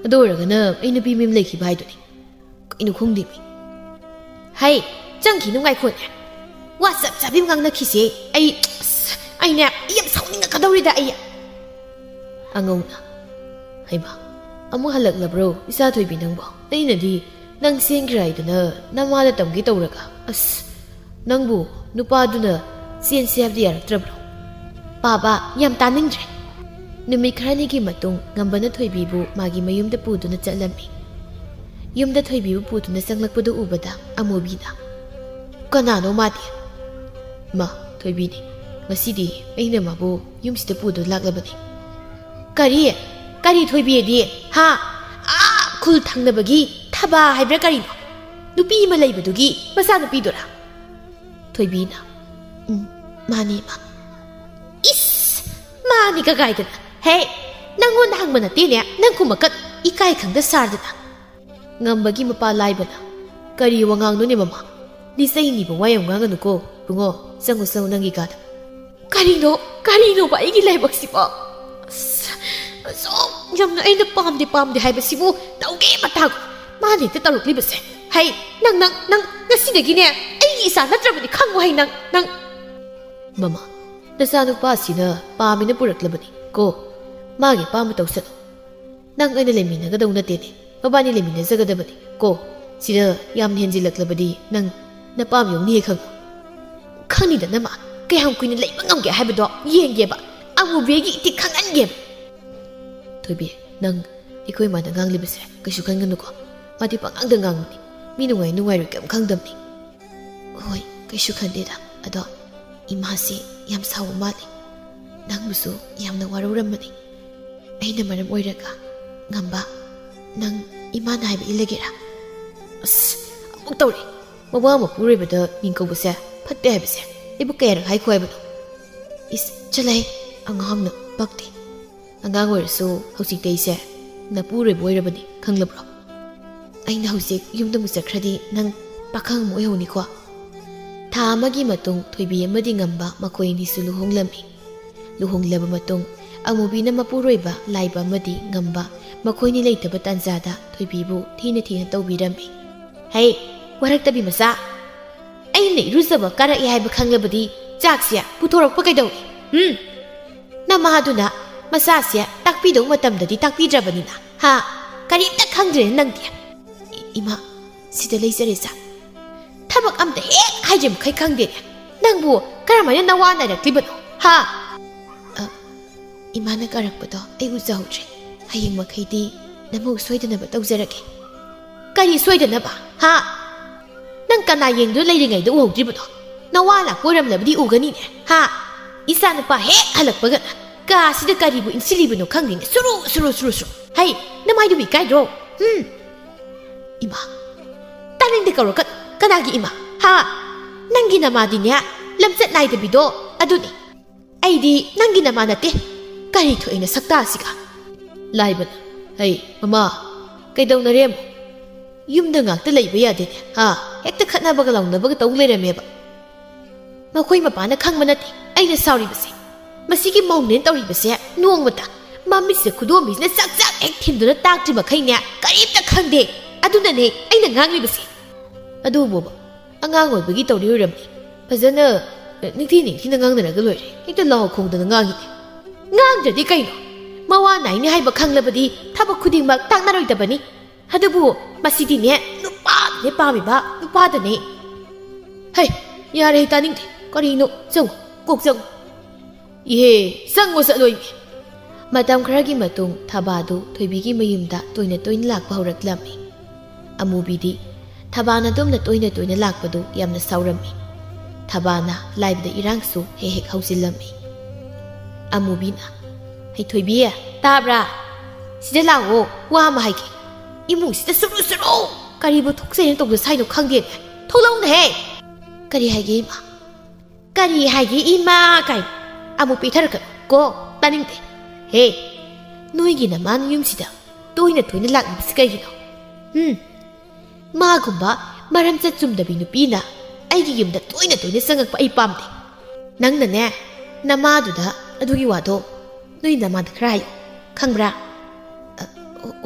ꯑꯗꯨ ꯑꯣꯏꯔꯒꯅ ꯑꯩ ꯅꯨꯄꯤ ꯃꯌꯨꯝ ꯂꯩꯈꯤꯕ ꯍꯥꯏꯗꯨꯅꯤ꯫ ꯀꯩꯅꯣ ꯈꯪꯗꯦꯃꯤ꯫ ꯍꯩ, ꯆꯪꯈꯤꯅꯨ ꯉꯥꯏꯈꯣꯅꯦ꯫ ꯋꯥ ꯆꯞ ꯆꯥꯕꯤ ꯑꯃ ꯉꯥꯡꯅꯈꯤꯁꯦ꯫ ꯑꯩ, ꯑꯁ, ꯑꯩꯅꯦ, ꯑꯩ ꯌꯥꯝ ꯁꯥꯎꯅꯤꯡꯉꯛꯀꯗꯧꯔꯤꯗ ꯑꯩ꯫ ꯑꯉꯧꯅ, "ꯍꯩꯃꯥ, ꯑꯃꯨꯛ ꯍꯜꯂꯛꯂꯕ꯭ꯔꯣ ꯏꯆꯥ ꯊꯣꯏꯕꯤ ꯅꯪꯕꯣ? ꯑꯩꯅꯗꯤ ꯅꯪ ꯆꯦꯟꯈ꯭ꯔꯦ ꯍꯥꯏꯗꯅ ꯅꯃꯥꯗ ꯇꯝꯒꯦ ꯇꯧꯔꯒ, ꯑꯁ, ꯅꯪꯕꯨ ꯅꯨꯄꯥꯗꯨꯅ ꯆꯦꯟꯁꯦ ꯍꯥꯏꯕꯗꯤ ꯌꯥꯔꯛꯇ꯭ꯔꯕ꯭ꯔꯣ?" ꯄꯥꯕ ꯌꯥꯝ ꯇꯥꯅꯤꯡꯗ꯭ꯔꯦ꯫ ꯅꯨꯃꯤꯠ ꯈꯔꯅꯤꯒꯤ ꯃꯇꯨꯡ ꯉꯝꯕꯅ ꯊꯣꯏꯕꯤꯕꯨ ꯃꯥꯒꯤ ꯃꯌꯨꯝꯗ ꯄꯨꯗꯨꯅ ꯆꯠꯂꯝꯃꯤ꯫ ꯌꯨꯝꯗ ꯊꯣꯏꯕꯤꯕꯨ ꯄꯨꯗꯨꯅ ꯆꯪꯂꯛꯄꯗꯨ ꯎꯕꯗ ꯑꯃꯨꯕꯤꯅ, "ꯀꯅꯥꯅꯣ ꯃꯥꯗꯤ?" "ꯃꯥ, ꯊꯣꯏꯕꯤꯅꯤ꯫ ꯉꯁꯤꯗꯤ ꯑꯩꯅ ꯃꯥꯕꯨ ꯌꯨꯝꯁꯤꯗ ꯄꯨꯗꯨꯅ ꯂꯥꯛꯂꯕꯅꯤ꯫" "ꯀꯔꯤ? ꯀꯔꯤ ꯊꯣꯏꯕꯤꯗꯤ? ꯍꯥ? ꯑꯥ, ꯈꯨꯜ ꯊꯪꯅꯕꯒꯤ ꯊꯕꯥ ꯍꯥꯏꯕ꯭ꯔꯥ ꯀꯔꯤꯅꯣ? ꯅꯨꯄꯤ ꯑꯃ ꯂꯩꯕꯗꯨꯒꯤ ꯃꯆꯥꯅꯨꯄꯤꯗꯨꯔꯥ?" ꯊꯣꯏꯕꯤꯅ, "ꯎꯝ, ꯃꯥꯅꯤ, ꯃꯥ꯫" "ꯏꯁ! ꯃꯥꯅꯤ ꯀꯒꯥꯏꯗꯅ? ꯍꯦ, ꯅꯪꯉꯣꯟꯗ ꯍꯪꯕ ꯅꯠꯇꯦꯅꯦ, ꯅꯪ ꯈꯨꯝꯃꯛꯀ ꯏꯀꯥꯏ ꯈꯪꯗ ꯁꯥꯔꯗꯅ꯫" ꯉꯝꯕꯒꯤ ꯃꯄꯥ ꯂꯥꯏꯕꯅ, "ꯀꯔꯤ ꯋꯥꯉꯥꯡꯅꯣꯅꯦ ꯃꯃꯥ? ꯂꯤꯆꯩ ꯅꯤꯕ ꯋꯥ ꯌꯥꯝ ꯉꯥꯡꯒꯅꯨꯀꯣ, ꯏꯕꯨꯡꯉꯣ, ꯆꯪꯉꯨ, ꯆꯪꯉꯨ ꯅꯪꯒꯤ ꯀꯥꯗ꯫" "ꯀꯔꯤꯅꯣ, ꯀꯔꯤꯅꯣꯕ ꯑꯩꯒꯤ ꯂꯥꯏꯕꯛꯁꯤꯕꯣ? ꯑꯁ, ꯑꯁꯨꯛ ꯌꯥꯝꯅ ꯑꯩꯅ ꯄꯥꯝꯗꯦ, ꯄꯥꯝꯗꯦ ꯍꯥꯏꯕꯁꯤꯕꯨ ꯇꯧꯒꯦ ꯃꯇꯥꯒꯨꯝ ꯃꯥꯅ ꯍꯦꯛꯇ ꯇꯧꯔꯛꯂꯤꯕꯁꯦ꯫ ꯍꯩ, ꯅꯪ, ꯅꯪ, ꯅꯪ ꯉꯁꯤꯗꯒꯤꯅꯦ ꯑꯩꯒꯤ ꯏꯆꯥ ꯅꯠꯇ꯭ꯔꯕꯅꯤ ꯈꯪꯉꯨ ꯍꯩ ꯅꯪ, ꯅꯪ꯫" "ꯃꯃꯥ, ꯅꯆꯥꯅꯨꯄꯥꯁꯤꯅ ꯄꯥꯝꯃꯤꯅ ꯄꯨꯔꯛꯂꯕꯅꯤ ꯀꯣ, ꯃꯥꯒꯤ ꯑꯄꯥꯝꯕ ꯇꯧꯁꯅꯨ꯫ ꯅꯪ ꯑꯩꯅ ꯂꯩꯃꯤꯟꯅꯒꯗꯧ ꯅꯠꯇꯦꯅꯦ, ꯃꯕꯥꯅꯤ ꯂꯩꯃꯤꯟꯅꯖꯒꯗꯕꯅꯤ ꯀꯣ꯫ ꯁꯤꯗ ꯌꯥꯝ ꯍꯦꯟꯖꯤꯜꯂꯛꯂꯕꯗꯤ ꯅꯪ ꯅꯄꯥꯝ ꯌꯧꯅꯤꯍꯦ ꯈꯪꯉꯨ꯫" "ꯈꯪꯅꯤꯗꯅ ꯃꯥ, ꯀꯌꯥꯝ ꯀꯨꯏꯅ ꯂꯩꯕ ꯉꯝꯒꯦ ꯍꯥꯏꯕꯗꯣ ꯌꯦꯡꯒꯦꯕ, ꯑꯃꯨꯕꯤꯒꯤ ꯏꯊꯤꯛ ꯈꯪꯍꯟꯒꯦꯕ꯫" "ꯊꯣꯏꯕꯤ, ꯅꯪ ꯑꯩꯈꯣꯏ ꯃꯥꯅ ꯉꯥꯡꯂꯤꯕꯁꯦ ꯀꯩꯁꯨ ꯈꯟꯒꯅꯨꯀꯣ꯫ ꯃꯥꯗꯤ ꯄꯉꯥꯡꯗ ꯉꯥꯡꯕꯅꯤ꯫ ꯃꯤ ꯅꯨꯡꯉꯥꯏ ꯅꯨꯡꯉꯥꯏꯔꯣꯏ ꯀꯩꯝ ꯈꯪꯗꯕꯅꯤ꯫" "ꯍꯣꯏ, ꯀꯩꯁꯨ ꯈꯟꯗꯦꯗ꯫ ꯑꯗꯣ ꯏꯃꯥꯁꯤ ꯌꯥꯝ ꯁꯥꯎꯕ ꯃꯥꯜꯂꯤ꯫ ꯅꯪꯕꯨꯁꯨ ꯌꯥꯝꯅ ꯋꯥꯔꯧꯔꯝꯕꯅꯤ꯫ ꯑꯩꯅ ꯃꯔꯝ ꯑꯣꯏꯔꯒ "ꯉꯝꯕ, ꯅꯪ ꯏꯃꯥꯅ ꯍꯥꯏꯕ ꯏꯜꯂꯒꯦꯔꯥ?" ꯑꯁ, ꯑꯃꯨꯛ ꯇꯧꯔꯦ꯫ ꯃꯋꯥ ꯃꯄꯨꯔꯣꯏꯕꯗ ꯃꯤꯡ ꯀꯧꯕꯁꯦ ꯐꯠꯇꯦ ꯍꯥꯏꯕꯁꯦ ꯑꯩꯕꯨ ꯀꯌꯥꯔꯛ ꯍꯥꯏꯈꯣ ꯍꯥꯏꯕꯅꯣ? ꯏꯁ, ꯆꯠꯂꯍꯦ, ꯑꯉꯥꯡꯅ ꯄꯛꯇꯦ꯫ ꯑꯉꯥꯡ ꯑꯣꯏꯔꯁꯨ ꯍꯧꯖꯤꯛꯇꯤ ꯑꯩꯁꯦ ꯅꯄꯨꯔꯣꯏꯕ ꯑꯣꯏꯔꯕꯅꯤ, ꯈꯪꯂꯕ꯭ꯔꯣ? ꯑꯩꯅ ꯍꯧꯖꯤꯛ ꯌꯨꯝꯗ ꯑꯃꯨꯛ ꯆꯠꯈ꯭ꯔꯗꯤ ꯅꯪ ꯄꯥꯈꯪ ꯑꯃ ꯑꯣꯏꯍꯧꯅꯤꯀꯣ꯫ ꯊꯥ ꯑꯃꯒꯤ ꯃꯇꯨꯡ ꯊꯣꯏꯕꯤ ꯑꯃꯗꯤ ꯉꯝꯕ ꯃꯈꯣꯏ ꯑꯅꯤꯁꯨ ꯂꯨꯍꯣꯡꯂꯝꯃꯤ꯫ ꯂꯨꯍꯣꯡꯂꯕ ꯃꯇꯨꯡ ꯑꯃꯨꯕꯤꯅ ꯃꯄꯨꯔꯣꯏꯕ ꯂꯥꯏꯕ ꯑꯃꯗꯤ ꯉꯝꯕ ꯃꯈꯣꯏꯅꯤ ꯂꯩꯇꯕ ꯇꯥꯟꯖꯥꯗ ꯊꯣꯏꯕꯤꯕꯨ ꯊꯤꯅ ꯊꯤꯅ ꯇꯧꯕꯤꯔꯝꯃꯤ꯫ "ꯍꯩ, ꯋꯥꯔꯛꯇꯕꯤ ꯃꯆꯥ, ꯑꯩꯅ ꯏꯔꯨꯖꯕ ꯀꯥꯔꯛꯑꯦ ꯍꯥꯏꯕ ꯈꯪꯂꯕꯗꯤ ꯆꯥꯛꯁꯦ ꯄꯨꯊꯣꯔꯛꯄ ꯀꯩꯗꯧꯏ? ꯎꯝ? ꯅꯃꯥꯗꯨꯅ ꯃꯆꯥꯁꯦ ꯇꯥꯛꯄꯤꯗꯧ ꯃꯇꯝꯗꯗꯤ ꯇꯥꯛꯄꯤꯗ꯭ꯔꯕꯅꯤꯅ, ꯍꯥ? ꯀꯔꯤꯝꯇ ꯈꯪꯗ꯭ꯔꯦꯅꯦ ꯅꯪꯗꯤ?" "ꯏ-, ꯏꯃꯥ, ꯁꯤꯗ ꯂꯩꯖꯔꯦ ꯆꯥꯛ꯫ ꯊꯕꯛ ꯑꯝꯇ ꯍꯦꯛ ꯍꯥꯏꯗ꯭ꯔꯤ ꯃꯈꯩ ꯈꯪꯗꯦꯅꯦ꯫ ꯅꯪꯕꯨ ꯀꯔꯝꯍꯥꯏꯅ ꯅꯋꯥ ꯅꯥꯏꯔꯛꯂꯤꯕꯅꯣ, ꯍꯥ?" "ꯑ, ꯏꯃꯥꯅ ꯀꯥꯔꯛꯄꯗꯣ ꯑꯩ ꯎꯖꯍꯧꯗ꯭ꯔꯦ꯫ ꯍꯌꯦꯡ ꯃꯈꯩꯗꯤ ꯅꯃꯧ ꯁꯣꯏꯗꯅꯕ ꯇꯧꯖꯔꯒꯦ꯫" "ꯀꯔꯤ ꯁꯣꯏꯗꯅꯕ, ꯍꯥ? ꯅꯪ ꯀꯅꯥ ꯌꯦꯡꯗꯨꯅ ꯂꯩꯔꯤꯉꯩꯗ ꯎꯍꯧꯗ꯭ꯔꯤꯕꯅꯣ? ꯅꯋꯥ ꯂꯥꯛꯄ ꯑꯣꯏꯔꯝꯂꯕꯗꯤ ꯎꯒꯅꯤꯅꯦ, ꯍꯥ? ꯏꯆꯥ ꯅꯨꯄꯥ ꯍꯦꯛ ꯍꯜꯂꯛꯄꯒ ꯀꯥꯁꯤꯗ ꯀꯔꯤꯕꯨ ꯏꯟꯁꯤꯜꯂꯤꯕꯅꯣ ꯈꯪꯗꯦꯅꯦ꯫ ꯁꯨꯔꯨ, ꯁꯨꯔꯨ, ꯁꯨꯔꯨ, ꯁꯨꯔꯨ꯫ ꯍꯩ, ꯅꯃꯥꯏꯗꯨꯕꯨ ꯏꯀꯥꯏꯗ꯭ꯔꯣ? ꯍꯨꯝ?" "ꯏꯃꯥ, ꯇꯥꯅꯤꯡꯗꯦ, ꯀꯧꯔꯛꯀꯅꯨ꯫ ꯀꯅꯥꯒꯤ ꯏꯃꯥ? ꯍꯥ? ꯅꯪꯒꯤ ꯅꯃꯥꯗꯤꯅꯦ, ꯂꯝꯆꯠ ꯅꯥꯏꯗꯕꯤꯗꯣ ꯑꯗꯨꯅꯤ꯫ ꯑꯩꯗꯤ ꯅꯪꯒꯤ ꯅꯃꯥ ꯅꯠꯇꯦ꯫ ꯀꯔꯤ ꯊꯣꯛꯏꯅ ꯁꯛꯇꯥꯁꯤꯒ?" ꯂꯥꯏꯕꯅ, "ꯍꯩ, ꯃꯃꯥ, ꯀꯩꯗꯧꯅꯔꯦ ꯑꯃꯨꯛ? ꯌꯨꯝꯗ ꯉꯥꯛꯇ ꯂꯩꯕ ꯌꯥꯗꯦꯅꯦ, ꯍꯥ? ꯍꯦꯛꯇ ꯈꯠꯅꯕꯒ ꯂꯥꯎꯅꯕꯒ ꯇꯧ ꯂꯩꯔꯝꯃꯦꯕ꯫ ꯃꯈꯣꯏ ꯃꯄꯥꯅ ꯈꯪꯕ ꯅꯠꯇꯦ ꯑꯩꯅ ꯁꯥꯎꯔꯤꯕꯁꯦ꯫ ꯃꯁꯤꯒꯤ ꯃꯧꯅꯦꯅ ꯇꯧꯔꯤꯕꯁꯦ ꯅꯣꯡꯃꯇ ꯃꯃꯤꯠꯁꯤꯗ ꯈꯨꯗꯣꯝꯕꯤꯁꯤꯅ ꯆꯥꯛ ꯆꯥꯛ ꯍꯦꯛ ꯊꯤꯟꯗꯨꯅ ꯇꯥꯛꯇ꯭ꯔꯤ ꯃꯈꯩꯅꯦ ꯀꯔꯤꯝꯇ ꯈꯪꯗꯦ꯫ ꯑꯗꯨꯅꯅꯦ ꯑꯩꯅ ꯉꯥꯡꯂꯤꯕꯁꯦ꯫ ꯑꯗꯨꯕꯨꯕ ꯑꯉꯥꯡ ꯑꯣꯏꯕꯒꯤ ꯇꯧꯔꯤ ꯑꯣꯏꯔꯝꯅꯤ꯫ ꯐꯖꯅ, ꯑ, ꯅꯤꯡꯊꯤ ꯅꯤꯡꯊꯤꯅ ꯉꯥꯡꯅꯔꯒ ꯂꯣꯏꯔꯦ꯫ ꯍꯦꯛꯇ ꯂꯥꯎ ꯈꯣꯡꯗꯅ ꯉꯥꯡꯉꯤꯅꯦ꯫ ꯉꯥꯡꯗ꯭ꯔꯗꯤ ꯀꯩꯅꯣ? ꯃꯋꯥ ꯅꯥꯏꯅꯤ ꯍꯥꯏꯕ ꯈꯪꯂꯕꯗꯤ ꯊꯕꯛ ꯈꯨꯗꯤꯡꯃꯛ ꯇꯥꯛꯅꯔꯣꯏꯗꯕꯅꯤ꯫ ꯑꯗꯨꯕꯨ ꯃꯁꯤꯗꯤꯅꯦ, ꯅꯨꯄꯥꯗꯅꯦ ꯄꯥꯝꯃꯤꯕ, ꯅꯨꯄꯥꯗꯅꯦ꯫" "ꯍꯩ, ꯌꯥꯔꯦ, ꯇꯥꯅꯤꯡꯗꯦ꯫ ꯀꯔꯤꯅꯣ? ꯆꯪꯉꯨ, ꯀꯣꯛ ꯆꯪꯉꯨ꯫" "ꯏꯍꯦ, ꯆꯪꯉꯣ ꯆꯠꯂꯣꯏꯃꯤ꯫" ꯃꯇꯝ ꯈꯔꯒꯤ ꯃꯇꯨꯡ ꯊꯕꯥꯗꯨ ꯊꯣꯏꯕꯤꯒꯤ ꯃꯌꯨꯝꯗ ꯇꯣꯏꯅ ꯇꯣꯏꯅ ꯂꯥꯛꯄ ꯍꯧꯔꯛꯂꯝꯃꯤ꯫ ꯑꯃꯨꯕꯤꯗꯤ ꯊꯕꯥꯅ ꯑꯗꯨꯝꯅ ꯇꯣꯏꯅ ꯇꯣꯏꯅ ꯂꯥꯛꯄꯗꯨ ꯌꯥꯝꯅ ꯁꯥꯎꯔꯝꯃꯤ꯫ ꯊꯕꯥꯅ ꯂꯥꯏꯕꯗ ꯏꯔꯥꯡꯁꯨ ꯍꯦꯛ ꯍꯦꯛ ꯍꯧꯖꯤꯜꯂꯝꯃꯤ꯫ ꯑꯃꯨꯕꯤꯅ, "ꯍꯩ ꯊꯣꯏꯕꯤ, ꯇꯥꯕ꯭ꯔꯥ?" ꯁꯤꯗ ꯂꯥꯛꯑꯣ, ꯋꯥ ꯑꯃ ꯍꯥꯏꯒꯦ꯫ ꯏꯃꯨꯡꯁꯤꯗ ꯁꯨꯔꯨ ꯁꯨꯔꯨ ꯀꯔꯤꯕꯨ ꯊꯣꯛꯆꯩꯅ ꯇꯧꯕꯗ ꯁꯥꯏꯅꯣ ꯈꯪꯗꯦꯅꯦ꯫ ꯊꯣꯛꯂꯛꯎꯅꯦꯍꯦ꯫ ꯀꯔꯤ ꯍꯥꯏꯒꯦ ꯏꯃꯥ? ꯀꯔꯤ ꯍꯥꯏꯒꯦ ꯏꯃꯥ ꯀꯥꯏꯅ? ꯑꯃꯨꯛ ꯄꯦꯊꯔꯛꯀꯅꯨ ꯀꯣ, ꯇꯥꯅꯤꯡꯗꯦ꯫ ꯍꯦ, ꯅꯣꯏꯒꯤ ꯅꯃꯥꯅ ꯌꯨꯝꯁꯤꯗ ꯇꯣꯏꯅ ꯇꯣꯏꯅ ꯂꯥꯛꯂꯤꯕꯁꯤ ꯀꯩꯒꯤꯅꯣ? ꯎꯝ, ꯃꯥꯒꯨꯝꯕ ꯃꯔꯝꯆꯠ ꯆꯨꯝꯗꯕꯤ ꯅꯨꯄꯤꯅ ꯑꯩꯒꯤ ꯌꯨꯝꯗ ꯇꯣꯏꯅ ꯇꯣꯏꯅ ꯆꯪꯉꯛꯄ ꯑꯩ ꯄꯥꯝꯗꯦ꯫ ꯅꯪꯅꯅꯦ, ꯅꯃꯥꯗꯨꯗ ꯑꯗꯨꯒꯤ ꯋꯥꯗꯣ ꯅꯣꯏ ꯅꯃꯥꯗ ꯈꯔ ꯍꯥꯏꯌꯨ, ꯈꯪꯕ꯭ꯔꯥ? ꯑ,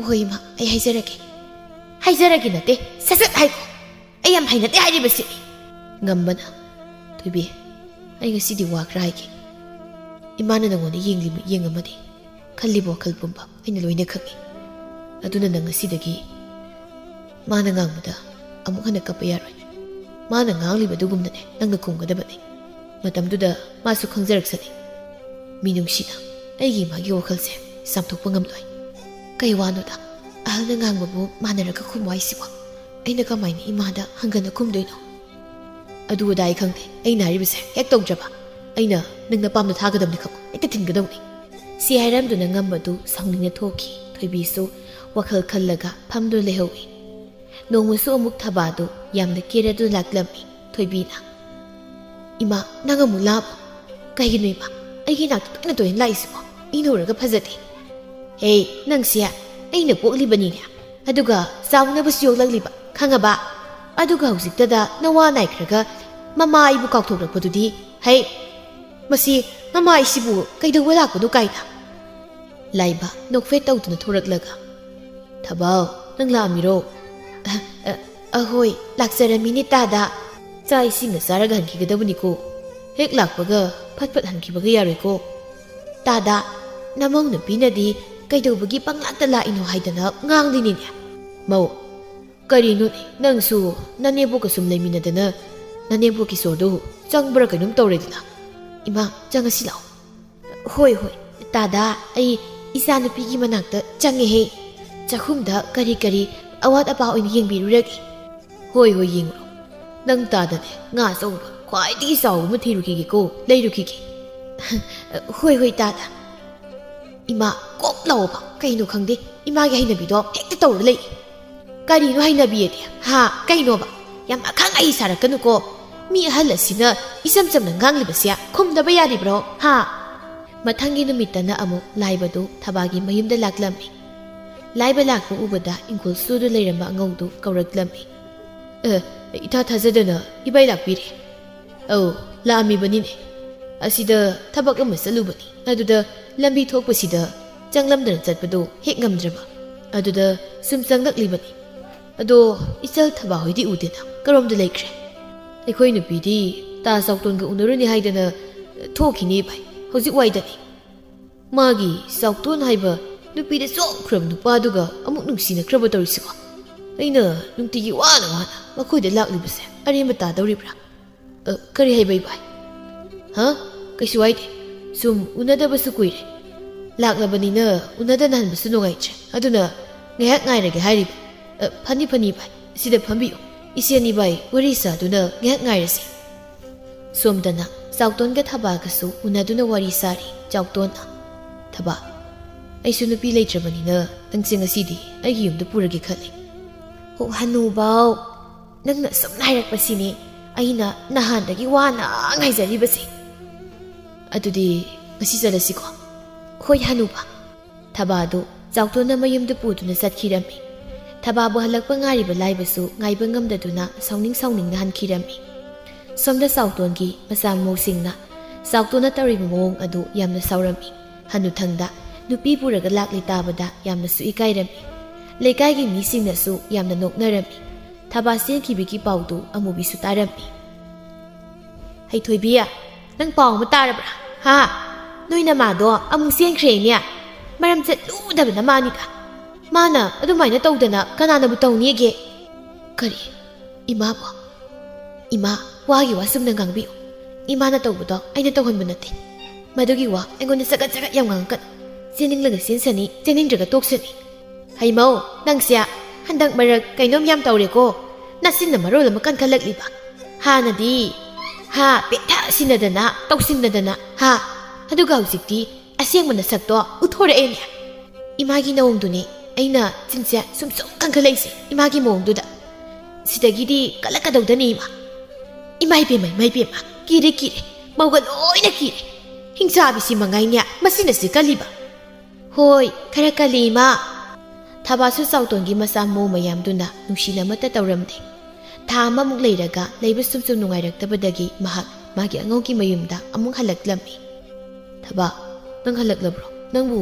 ꯍꯣꯏ ꯏꯃꯥ, ꯑꯩ ꯍꯥꯏꯖꯔꯒꯦ꯫ ꯍꯥꯏꯖꯔꯒꯦ ꯅꯠꯇꯦ, ꯁꯠ ꯁꯠ ꯍꯥꯏꯈꯣ꯫ ꯑꯩ ꯌꯥꯝ ꯍꯩꯅꯗꯦ ꯍꯥꯏꯔꯤꯕꯁꯤꯅꯤ꯫ ꯉꯝꯕꯅ, ꯊꯣꯏꯕꯤ, ꯑꯩ ꯉꯁꯤꯗꯤ ꯋꯥ ꯈꯔ ꯍꯥꯏꯒꯦ꯫ ꯏꯃꯥꯅ ꯅꯉꯣꯟꯗ ꯌꯦꯡꯂꯤ ꯃꯤꯠꯌꯦꯡ ꯑꯃꯗꯤ ꯈꯜꯂꯤꯕ ꯋꯥꯈꯜ ꯄꯨꯝꯕ ꯑꯩꯅ ꯂꯣꯏꯅ ꯈꯪꯏ꯫ ꯑꯗꯨꯅ ꯅꯪ ꯉꯁꯤꯗꯒꯤ ꯃꯥꯅ ꯉꯥꯡꯕꯗ ꯑꯃꯨꯛ ꯍꯟꯅ ꯀꯞꯄ ꯌꯥꯔꯣꯏ꯫ ꯃꯥꯅ ꯉꯥꯡꯂꯤꯕꯗꯨꯒꯨꯝꯅꯅꯦ ꯅꯪꯅ ꯈꯨꯝꯒꯗꯕꯅꯤ꯫ ꯃꯇꯝꯗꯨꯗ ꯃꯥꯁꯨ ꯈꯪꯖꯔꯛꯁꯅꯤ꯫ ꯃꯤꯅꯨꯡꯁꯤꯅ ꯑꯩꯒꯤ ꯏꯃꯥꯒꯤ ꯋꯥꯈꯜꯁꯦ ꯆꯥꯝꯊꯣꯛꯄ ꯉꯝꯂꯣꯏ꯫ ꯀꯩ ꯋꯥꯅꯣꯗ? ꯑꯍꯜꯅ ꯉꯥꯡꯕꯕꯨ ꯃꯥꯟꯅꯔꯒ ꯈꯨꯝꯃꯨ ꯍꯥꯏꯁꯤꯕꯣ? ꯑꯩꯅ ꯀꯃꯥꯏꯅ ꯏꯃꯥꯗ ꯍꯪꯒꯟꯅ ꯈꯨꯝꯗꯣꯏꯅꯣ? ꯑꯗꯨ ꯑꯗꯥ ꯑꯩ ꯈꯪꯗꯦ꯫ ꯑꯩꯅ ꯍꯥꯏꯔꯤꯕꯁꯦ ꯍꯦꯛ ꯇꯧꯗ꯭ꯔꯕ, ꯑꯩꯅ ꯅꯪꯅ ꯄꯥꯝꯅ ꯊꯥꯒꯗꯕꯅꯤ ꯈꯪꯉꯨ꯫ ꯍꯦꯛꯇ ꯊꯤꯟꯒꯗꯧꯅꯤ꯫ ꯁꯤ ꯍꯥꯏꯔꯝꯗꯨꯅ ꯉꯝꯕꯗꯨ ꯁꯥꯎꯅꯤꯡꯅ ꯊꯣꯛꯈꯤ꯫ ꯊꯣꯏꯕꯤꯁꯨ ꯋꯥꯈꯜ ꯈꯜꯂꯒ ꯐꯝꯗꯨꯅ ꯂꯩꯍꯧꯏ꯫ ꯅꯣꯡꯃꯁꯨ ꯑꯃꯨꯛ ꯊꯕꯥꯗꯨ ꯌꯥꯝꯅ ꯀꯦꯔꯗꯨꯅ ꯂꯥꯛꯂꯝꯃꯤ꯫ ꯊꯣꯏꯕꯤꯅ, "ꯏꯃꯥ, ꯅꯪ ꯑꯃꯨꯛ ꯂꯥꯛꯑꯕꯣ? ꯀꯩꯒꯤꯅꯣ ꯏꯃꯥ, ꯑꯩꯒꯤ ꯏꯅꯥꯛꯇ ꯇꯣꯏꯅ ꯇꯣꯏꯅ ꯂꯥꯛꯏꯁꯤꯕꯣ? ꯏ ꯅꯧꯔꯒ ꯐꯖꯗꯦ꯫ ꯍꯦ, ꯅꯪꯁꯦ ꯑꯩꯅ ꯄꯣꯛꯂꯤꯕꯅꯤꯅꯦ, ꯑꯗꯨꯒ ꯆꯥꯎꯅꯕꯁꯨ ꯌꯣꯛꯂꯛꯂꯤꯕ, ꯈꯪꯉꯕ? ꯑꯗꯨꯒ ꯍꯧꯖꯤꯛꯇꯗ ꯅꯋꯥ ꯅꯥꯏꯈ꯭ꯔꯒ ꯃꯃꯥ ꯑꯩꯕꯨ ꯀꯥꯎꯊꯣꯛꯂꯛꯄꯗꯨꯗꯤ, ꯍꯩ, ꯃꯁꯤ ꯃꯃꯥ ꯑꯩꯁꯤꯕꯨ ꯀꯩꯗꯧꯕ ꯂꯥꯛꯄꯅꯣ ꯀꯥꯏꯅ?" ꯂꯥꯏꯕ ꯅꯣꯛꯐꯦꯠ ꯇꯧꯗꯨꯅ ꯊꯣꯔꯛꯂꯒ, "ꯊꯕꯥꯎ, ꯅꯪ ꯂꯥꯛꯑꯝꯃꯤꯔꯣ?" "ꯑ, ꯑ, ꯑꯍꯣꯏ, ꯂꯥꯛꯆꯔꯝꯃꯤꯅꯦ ꯇꯥꯗ꯫ ꯆꯥꯛ ꯏꯁꯤꯡꯒ ꯆꯥꯔꯒ ꯍꯟꯈꯤꯒꯗꯕꯅꯤꯀꯣ꯫ ꯍꯦꯛ ꯂꯥꯛꯄꯒ ꯐꯠ ꯐꯠ ꯍꯟꯈꯤꯕꯒ ꯌꯥꯔꯣꯏꯀꯣ꯫ ꯇꯥꯗ, ꯅꯃꯧ ꯅꯨꯄꯤꯅꯗꯤ ꯀꯩꯗꯧꯕꯒꯤ ꯄꯪꯂꯥꯛꯇ ꯂꯥꯛꯏꯅꯣ ꯍꯥꯏꯗꯅ ꯉꯥꯡꯂꯤꯅꯤꯅꯦ꯫ ꯃꯧ, ꯀꯔꯤꯅꯣꯅꯦ, ꯅꯪꯁꯨ ꯅꯅꯦꯝꯕꯣꯛꯀ ꯁꯨꯝ ꯂꯩꯃꯤꯟꯅꯗꯅ ꯅꯅꯦꯝꯕꯣꯛꯀꯤ ꯁꯣꯔꯗꯨ ꯆꯪꯕ꯭ꯔꯥ ꯀꯩꯅꯣꯝ ꯇꯧꯔꯦꯗꯅ꯫ ꯏꯃꯥ, ꯆꯪꯉꯁꯤ ꯂꯥꯛꯑꯣ꯫" "ꯍꯣꯏ, ꯍꯣꯏ, ꯇꯥꯗ, ꯑꯩ ꯏꯆꯥꯅꯨꯄꯤꯒꯤ ꯃꯅꯥꯛꯇ ꯆꯪꯉꯦꯍꯦ꯫ ꯆꯥꯛꯈꯨꯝꯗ ꯀꯔꯤ ꯀꯔꯤ ꯑꯋꯥꯠ ꯑꯄꯥ ꯑꯣꯏꯅ ꯌꯦꯡꯕꯤꯔꯨꯔꯒꯦ꯫" "ꯍꯣꯏ, ꯍꯣꯏ, ꯌꯦꯡꯉꯨꯔꯣ꯫ ꯅꯪ ꯇꯥꯗꯅꯦ, ꯉꯥ ꯑꯆꯧꯕ ꯈ꯭ꯋꯥꯏꯗꯒꯤ ꯆꯥꯎꯕ ꯑꯃ ꯊꯤꯔꯨꯈꯤꯒꯦꯀꯣ, ꯂꯩꯔꯨꯈꯤꯒꯦ꯫" "ꯍꯣꯏ, ꯍꯣꯏ, ꯇꯥꯗ꯫" ꯏꯃꯥ, ꯀꯣꯛ ꯂꯥꯎꯕ꯫ ꯀꯩꯅꯣ ꯈꯪꯗꯦ, ꯏꯃꯥꯒꯤ ꯍꯩꯅꯕꯤꯗꯣ ꯍꯦꯛꯇ ꯇꯧꯔ ꯂꯩ꯫ ꯀꯔꯤꯅꯣ ꯍꯩꯅꯕꯤꯑꯗꯤ? ꯍꯥ? ꯀꯩꯅꯣꯕ? ꯌꯥꯝ ꯑꯈꯪ ꯑꯍꯩ ꯁꯥꯔꯛꯀꯅꯨꯀꯣ꯫ ꯃꯤ ꯑꯍꯜ ꯑꯁꯤꯅ ꯏꯆꯝ ꯆꯝꯅ ꯉꯥꯡꯂꯤꯕꯁꯦ ꯈꯨꯝꯗꯕ ꯌꯥꯔꯤꯕ꯭ꯔꯣ? ꯍꯥ? ꯃꯊꯪꯒꯤ ꯅꯨꯃꯤꯠꯇꯅ ꯑꯃꯨꯛ ꯂꯥꯏꯕꯗꯨ ꯊꯕꯥꯒꯤ ꯃꯌꯨꯝꯗ ꯂꯥꯛꯂꯝꯃꯤ꯫ ꯂꯥꯏꯕ ꯂꯥꯛꯄ ꯎꯕꯗ ꯏꯪꯈꯣꯜ ꯁꯨꯗꯨ ꯂꯩꯔꯝꯕ ꯑꯉꯧꯗꯨ ꯀꯧꯔꯛꯂꯝꯃꯤ꯫ "ꯑꯦ, ꯏꯊꯥ ꯊꯥꯖꯗꯅ ꯏꯕꯥꯏ ꯂꯥꯛꯄꯤꯔꯦ꯫" "ꯑꯧ, ꯂꯥꯛꯑꯝꯃꯤꯕꯅꯤꯅꯦ꯫ ꯑꯁꯤꯗ ꯊꯕꯛ ꯑꯃ ꯆꯠꯂꯨꯕꯅꯤ꯫ ꯑꯗꯨꯗ ꯂꯝꯕꯤ ꯊꯣꯛꯄꯁꯤꯗ ꯆꯪꯂꯝꯗꯅ ꯆꯠꯄꯗꯣ ꯍꯦꯛ ꯉꯝꯗ꯭ꯔꯕ꯫ ꯑꯗꯨꯗ ꯁꯨꯝ ꯆꯪꯂꯛꯂꯤꯕꯅꯤ꯫ ꯑꯗꯣ ꯏꯆꯜ ꯊꯕꯥ ꯍꯣꯏꯗꯤ ꯎꯗꯦꯅ, ꯀꯔꯣꯝꯗ ꯂꯩꯈ꯭ꯔꯦ?" "ꯑꯩꯈꯣꯏ ꯅꯨꯄꯤꯗꯤ ꯇꯥ ꯆꯥꯎꯇꯣꯟꯒ ꯎꯅꯔꯨꯅꯤ ꯍꯥꯏꯗꯅ ꯊꯣꯛꯈꯤꯅꯤ ꯚꯥꯏ, ꯍꯧꯖꯤꯛ ꯋꯥꯏꯗꯅꯤ꯫ ꯃꯥꯒꯤ ꯆꯥꯎꯇꯣꯟ ꯍꯥꯏꯕ ꯅꯨꯄꯤꯗ ꯆꯣꯞꯈ꯭ꯔꯕ ꯅꯨꯄꯥꯗꯨꯒ ꯑꯃꯨꯛ ꯅꯨꯡꯁꯤꯅꯈ꯭ꯔꯕ ꯇꯧꯔꯤꯁꯤꯀꯣ꯫ ꯑꯩꯅ ꯅꯨꯡꯇꯤꯒꯤ ꯋꯥꯅ ꯋꯥꯅ ꯃꯈꯣꯏꯗ ꯂꯥꯛꯂꯤꯕꯁꯦ ꯑꯔꯦꯝꯕ ꯇꯥꯗꯧꯔꯤꯕ꯭ꯔꯥ?" "ꯑ, ꯀꯔꯤ ꯍꯥꯏꯕ ꯏꯕꯥꯏ?" "ꯍꯥ? ꯀꯩꯁꯨ ꯍꯥꯏꯗꯦ꯫ ꯁꯨꯝ ꯎꯅꯗꯕꯁꯨ ꯀꯨꯏꯔꯦ꯫ ꯂꯥꯛꯂꯕꯅꯤꯅ ꯎꯅꯗꯅ ꯍꯟꯕꯁꯨ ꯅꯨꯡꯉꯥꯏꯇ꯭ꯔꯦ꯫ ꯑꯗꯨꯅ ꯉꯥꯏꯍꯥꯛ ꯉꯥꯏꯔꯒꯦ ꯍꯥꯏꯔꯤꯕ꯫" "ꯑ, ꯐꯅꯤ, ꯐꯅꯤ ꯏꯕꯥꯏ꯫ ꯁꯤꯗ ꯐꯝꯕꯤꯌꯨ꯫ ꯏꯆꯦ ꯑꯅꯤ ꯏꯕꯥꯏ ꯋꯥꯔꯤ ꯁꯥꯗꯨꯅ ꯉꯥꯏꯍꯥꯛ ꯉꯥꯏꯔꯁꯤ꯫" ꯁꯣꯝꯗꯅ ꯆꯥꯎꯇꯣꯟꯒ ꯊꯕꯥꯒꯁꯨ ꯎꯅꯗꯨꯅ ꯋꯥꯔꯤ ꯁꯥꯔꯤ꯫ ꯆꯥꯎꯇꯣꯟꯅ, "ꯊꯕꯥ, ꯑꯩꯁꯨ ꯅꯨꯄꯤ ꯂꯩꯇ꯭ꯔꯕꯅꯤꯅ ꯅꯪꯁꯦ ꯉꯁꯤꯗꯤ ꯑꯩꯒꯤ ꯌꯨꯝꯗ ꯄꯨꯔꯒꯦ ꯈꯜꯂꯤ꯫" "ꯑꯣ ꯍꯅꯨꯕꯥꯎ, ꯅꯪꯅ ꯑꯁꯨꯝꯅ ꯍꯥꯏꯔꯛꯄꯁꯤꯅꯦ ꯑꯩꯅ ꯅꯍꯥꯟꯗꯒꯤ ꯋꯥꯅ ꯉꯥꯏꯖꯔꯤꯕꯁꯦ꯫" "ꯑꯗꯨꯗꯤ ꯉꯁꯤ ꯆꯠꯂꯁꯤꯀꯣ?" "ꯍꯣꯏ ꯍꯅꯨꯕ꯫" ꯊꯕꯥꯗꯨ ꯆꯥꯎꯇꯣꯟꯅ ꯃꯌꯨꯝꯗ ꯄꯨꯗꯨꯅ ꯆꯠꯈꯤꯔꯝꯃꯤ꯫ ꯊꯕꯥꯕꯨ ꯍꯜꯂꯛꯄ ꯉꯥꯏꯔꯤꯕ ꯂꯥꯏꯕꯁꯨ ꯉꯥꯏꯕ ꯉꯝꯗꯗꯨꯅ ꯁꯥꯎꯅꯤꯡ ꯁꯥꯎꯅꯤꯡꯅ ꯍꯟꯈꯤꯔꯝꯃꯤ꯫ ꯁꯣꯝꯗ ꯆꯥꯎꯇꯣꯟꯒꯤ ꯃꯆꯥ ꯃꯃꯧꯁꯤꯡꯅ ꯆꯥꯎꯇꯣꯟꯅ ꯇꯧꯔꯤꯕ ꯃꯑꯣꯡ ꯑꯗꯨ ꯌꯥꯝꯅ ꯁꯥꯎꯔꯝꯃꯤ꯫ ꯍꯅꯨꯊꯪꯗ ꯅꯨꯄꯤ ꯄꯨꯔꯒ ꯂꯥꯛꯂꯦ ꯇꯥꯕꯗ ꯌꯥꯝꯅꯁꯨ ꯏꯀꯥꯏꯔꯝꯃꯤ꯫ ꯂꯩꯀꯥꯏꯒꯤ ꯃꯤꯁꯤꯡꯅꯁꯨ ꯌꯥꯝꯅ ꯅꯣꯛꯅꯔꯝꯃꯤ꯫ ꯊꯕꯥ ꯆꯦꯟꯈꯤꯕꯒꯤ ꯄꯥꯎꯗꯨ ꯑꯃꯨꯕꯤꯁꯨ ꯇꯥꯔꯝꯃꯤ꯫ "ꯍꯩꯊꯣꯏꯕꯤ, ꯅꯪ ꯄꯥꯎ ꯑꯃ ꯇꯥꯔꯕ꯭ꯔꯥ? ꯍꯥ? ꯅꯣꯏ ꯅꯃꯥꯗꯣ ꯑꯃꯨꯛ ꯆꯦꯟꯈ꯭ꯔꯦꯅꯦ꯫ ꯃꯔꯝ ꯆꯠꯂꯨꯗꯕ ꯅꯃꯥꯅꯤꯗ꯫ ꯃꯥꯅ ꯑꯗꯨꯃꯥꯏꯅ ꯇꯧꯗꯅ ꯀꯅꯥꯅꯕꯨ ꯇꯧꯅꯤꯒꯦ?" "ꯀꯔꯤ? ꯏꯃꯥꯕꯣ? ꯏꯃꯥ, ꯋꯥꯒꯤ ꯋꯥ ꯆꯨꯝꯅ ꯉꯥꯡꯕꯤꯌꯨ꯫ ꯏꯃꯥꯅ ꯇꯧꯕꯗꯣ ꯑꯩꯅ ꯇꯧꯍꯟꯕ ꯅꯠꯇꯦ꯫ ꯃꯗꯨꯒꯤ ꯋꯥ ꯑꯩꯉꯣꯟꯗ ꯆꯒꯠ ꯆꯒꯠ ꯌꯥꯝ ꯉꯥꯡꯉꯛꯀꯅꯨ꯫ ꯆꯦꯟꯅꯤꯡꯂꯒ ꯆꯦꯟꯁꯅꯤ, ꯆꯦꯟꯅꯤꯡꯗ꯭ꯔꯒ ꯇꯣꯛꯁꯅꯤ꯫" "ꯍꯩꯃꯧ, ꯅꯪꯁꯦ ꯍꯟꯗꯛ ꯃꯔꯛ ꯀꯩꯅꯣꯝ ꯌꯥꯝ ꯇꯧꯔꯦꯀꯣ꯫ ꯅꯆꯤꯟꯅ ꯃꯔꯣꯜ ꯑꯃ ꯀꯟꯈꯠꯂꯛꯂꯤꯕ꯫ ꯍꯥꯟꯅꯗꯤ, ꯍꯥ, ꯄꯦꯠꯊ ꯁꯤꯟꯅꯗꯅ, ꯇꯧꯁꯤꯟꯅꯗꯅ, ꯍꯥ? ꯑꯗꯨꯒ ꯍꯧꯖꯤꯛꯇꯤ ꯑꯁꯦꯡꯕ ꯅꯁꯛꯇꯣ ꯎꯠꯊꯣꯔꯛꯑꯦꯅꯦ꯫ ꯏꯃꯥꯒꯤ ꯅꯑꯣꯡꯗꯨꯅꯦ ꯑꯩꯅ ꯆꯤꯟꯁꯦ ꯁꯨꯝ ꯁꯨꯝ ꯀꯟꯈꯠꯂꯛꯏꯁꯦ, ꯏꯃꯥꯒꯤ ꯃꯑꯣꯡꯗꯨꯗ꯫ ꯁꯤꯗꯒꯤꯗꯤ ꯀꯜꯂꯛꯀꯗꯧꯗꯅꯤ ꯏꯃꯥ꯫ ꯏꯃꯥ ꯏꯕꯦꯝꯃ, ꯏꯃꯥ ꯏꯕꯦꯝꯃ, ꯀꯤꯔꯦ ꯀꯤꯔꯦ, ꯃꯧꯒ ꯂꯣꯏꯅ ꯀꯤꯔꯦ꯫ ꯍꯤꯡꯆꯥꯕꯤꯁꯤ ꯃꯉꯥꯏꯅꯦ ꯃꯁꯤꯅꯁꯤ ꯀꯜꯂꯤꯕ꯫ ꯍꯣꯏ, ꯈꯔ ꯀꯜꯂꯤ ꯏꯃꯥ꯫ ꯊꯕꯥꯁꯨ ꯆꯥꯎꯇꯣꯟꯒꯤ ꯃꯆꯥ ꯃꯧ ꯃꯌꯥꯝꯗꯨꯅ ꯅꯨꯡꯁꯤꯅ ꯑꯃꯠꯇ ꯇꯧꯔꯝꯗꯦ꯫ ꯊꯥ ꯑꯃꯃꯨꯛ ꯂꯩꯔꯒ ꯂꯩꯕ ꯁꯨꯝ ꯁꯨꯝ ꯅꯨꯡꯉꯥꯏꯔꯛꯇꯕꯗꯒꯤ ꯃꯍꯥꯛ ꯃꯥꯒꯤ ꯑꯉꯧꯒꯤ ꯃꯌꯨꯝꯗ ꯑꯃꯨꯛ ꯍꯜꯂꯛꯂꯝꯃꯤ꯫ ꯊꯕꯥ, ꯅꯪ ꯍꯜꯂꯛꯂꯕ꯭ꯔꯣ? ꯅꯪꯕꯨ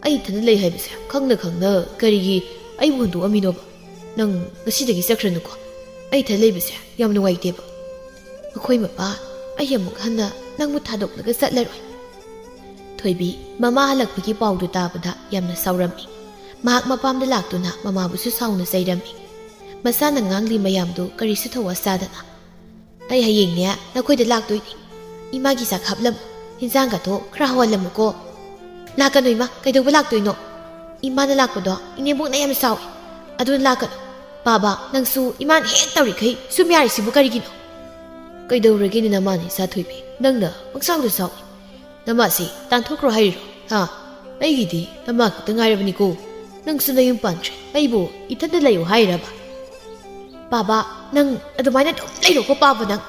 ꯑꯩ ꯏꯊꯟꯗ ꯂꯩ ꯍꯥꯏꯕꯁꯦ ꯈꯪꯅ ꯈꯪꯅ ꯀꯔꯤꯒꯤ ꯑꯩꯕꯨ ꯍꯨꯟꯗꯣꯛꯑꯝꯃꯤꯅꯣꯕ? ꯅꯪ ꯉꯁꯤꯗꯒꯤ ꯆꯠꯈ꯭ꯔꯅꯨꯀꯣ꯫ ꯑꯩ ꯏꯊꯟ ꯂꯩꯕꯁꯦ ꯌꯥꯝ ꯅꯨꯡꯉꯥꯏꯇꯦꯕ꯫ ꯑꯩꯈꯣꯏ ꯃꯄꯥ, ꯑꯩ ꯑꯃꯨꯛ ꯍꯟꯅ ꯅꯪꯕꯨ ꯊꯥꯗꯣꯛꯂꯒ ꯆꯠꯂꯔꯣꯏ꯫ ꯊꯣꯏꯕꯤ ꯃꯃꯥ ꯍꯜꯂꯛꯄꯒꯤ ꯄꯥꯎꯗꯨ ꯇꯥꯕꯗ ꯌꯥꯝꯅ ꯁꯥꯎꯔꯝꯃꯤ꯫ ꯃꯍꯥꯛ ꯃꯄꯥꯝꯗ ꯂꯥꯛꯇꯨꯅ ꯃꯃꯥꯕꯨꯁꯨ ꯁꯥꯎꯅ ꯆꯩꯔꯝꯃꯤ꯫ ꯃꯁꯥꯅ ꯉꯥꯡꯂꯤ ꯃꯌꯥꯝꯗꯨ ꯀꯔꯤꯁꯨ ꯊꯧꯋꯥ ꯁꯥꯗꯅ, "ꯑꯩ ꯍꯌꯦꯡꯅꯦ ꯅꯈꯣꯏꯗ ꯂꯥꯛꯇꯣꯏꯅꯤ꯫ ꯏꯃꯥꯒꯤ ꯆꯥꯛ ꯍꯥꯞꯂꯝꯃꯨ, ꯏꯟꯖꯥꯡꯒꯗꯣ ꯈꯔ ꯍꯥꯎꯍꯜꯂꯝꯃꯨꯀꯣ꯫" "ꯂꯥꯛꯀꯅꯨ ꯏꯃꯥ, ꯀꯩꯗꯧꯕ ꯂꯥꯛꯇꯣꯏꯅꯣ? ꯏꯃꯥꯅ ꯂꯥꯛꯄꯗꯣ ꯏꯅꯦꯝꯕꯣꯛꯅ ꯌꯥꯝ ꯁꯥꯎꯏ, ꯑꯗꯨꯅ ꯂꯥꯛꯀꯅꯨ꯫ ꯄꯥꯕ, ꯅꯪꯁꯨ ꯏꯃꯥꯅ ꯍꯦꯛ ꯇꯧꯔꯤꯈꯩ ꯁꯨꯝ ꯌꯥꯔꯤꯁꯤꯕꯨ ꯀꯔꯤꯒꯤꯅꯣ?" "ꯀꯩꯗꯧꯔꯒꯦꯅꯦ ꯅꯃꯥꯅ, ꯏꯆꯥ ꯊꯣꯏꯕꯤ? ꯅꯪꯅ ꯄꯪꯁꯥꯎꯗ ꯁꯥꯎꯏ꯫ ꯅꯃꯥꯁꯤ ꯇꯥꯟꯊꯣꯛꯈ꯭ꯔꯣ ꯍꯥꯏꯔꯤꯔꯣ? ꯍꯥ? ꯑꯩꯒꯤꯗꯤ ꯅꯃꯥ ꯈꯛꯇ ꯉꯥꯏꯔꯕꯅꯤꯀꯣ꯫ ꯅꯪꯁꯨ ꯅꯌꯨꯝ ꯄꯥꯟꯈ꯭ꯔꯦ, ꯑꯩꯕꯨ ꯏꯊꯟꯗ ꯂꯩꯌꯨ ꯍꯥꯏꯔꯕ?" "ꯄꯥꯕ, ꯅꯪ ꯑꯗꯨꯃꯥꯏꯅ ꯑꯗꯨꯝ ꯂꯩꯔꯣꯀꯣ ꯄꯥꯕ ꯅꯪ꯫"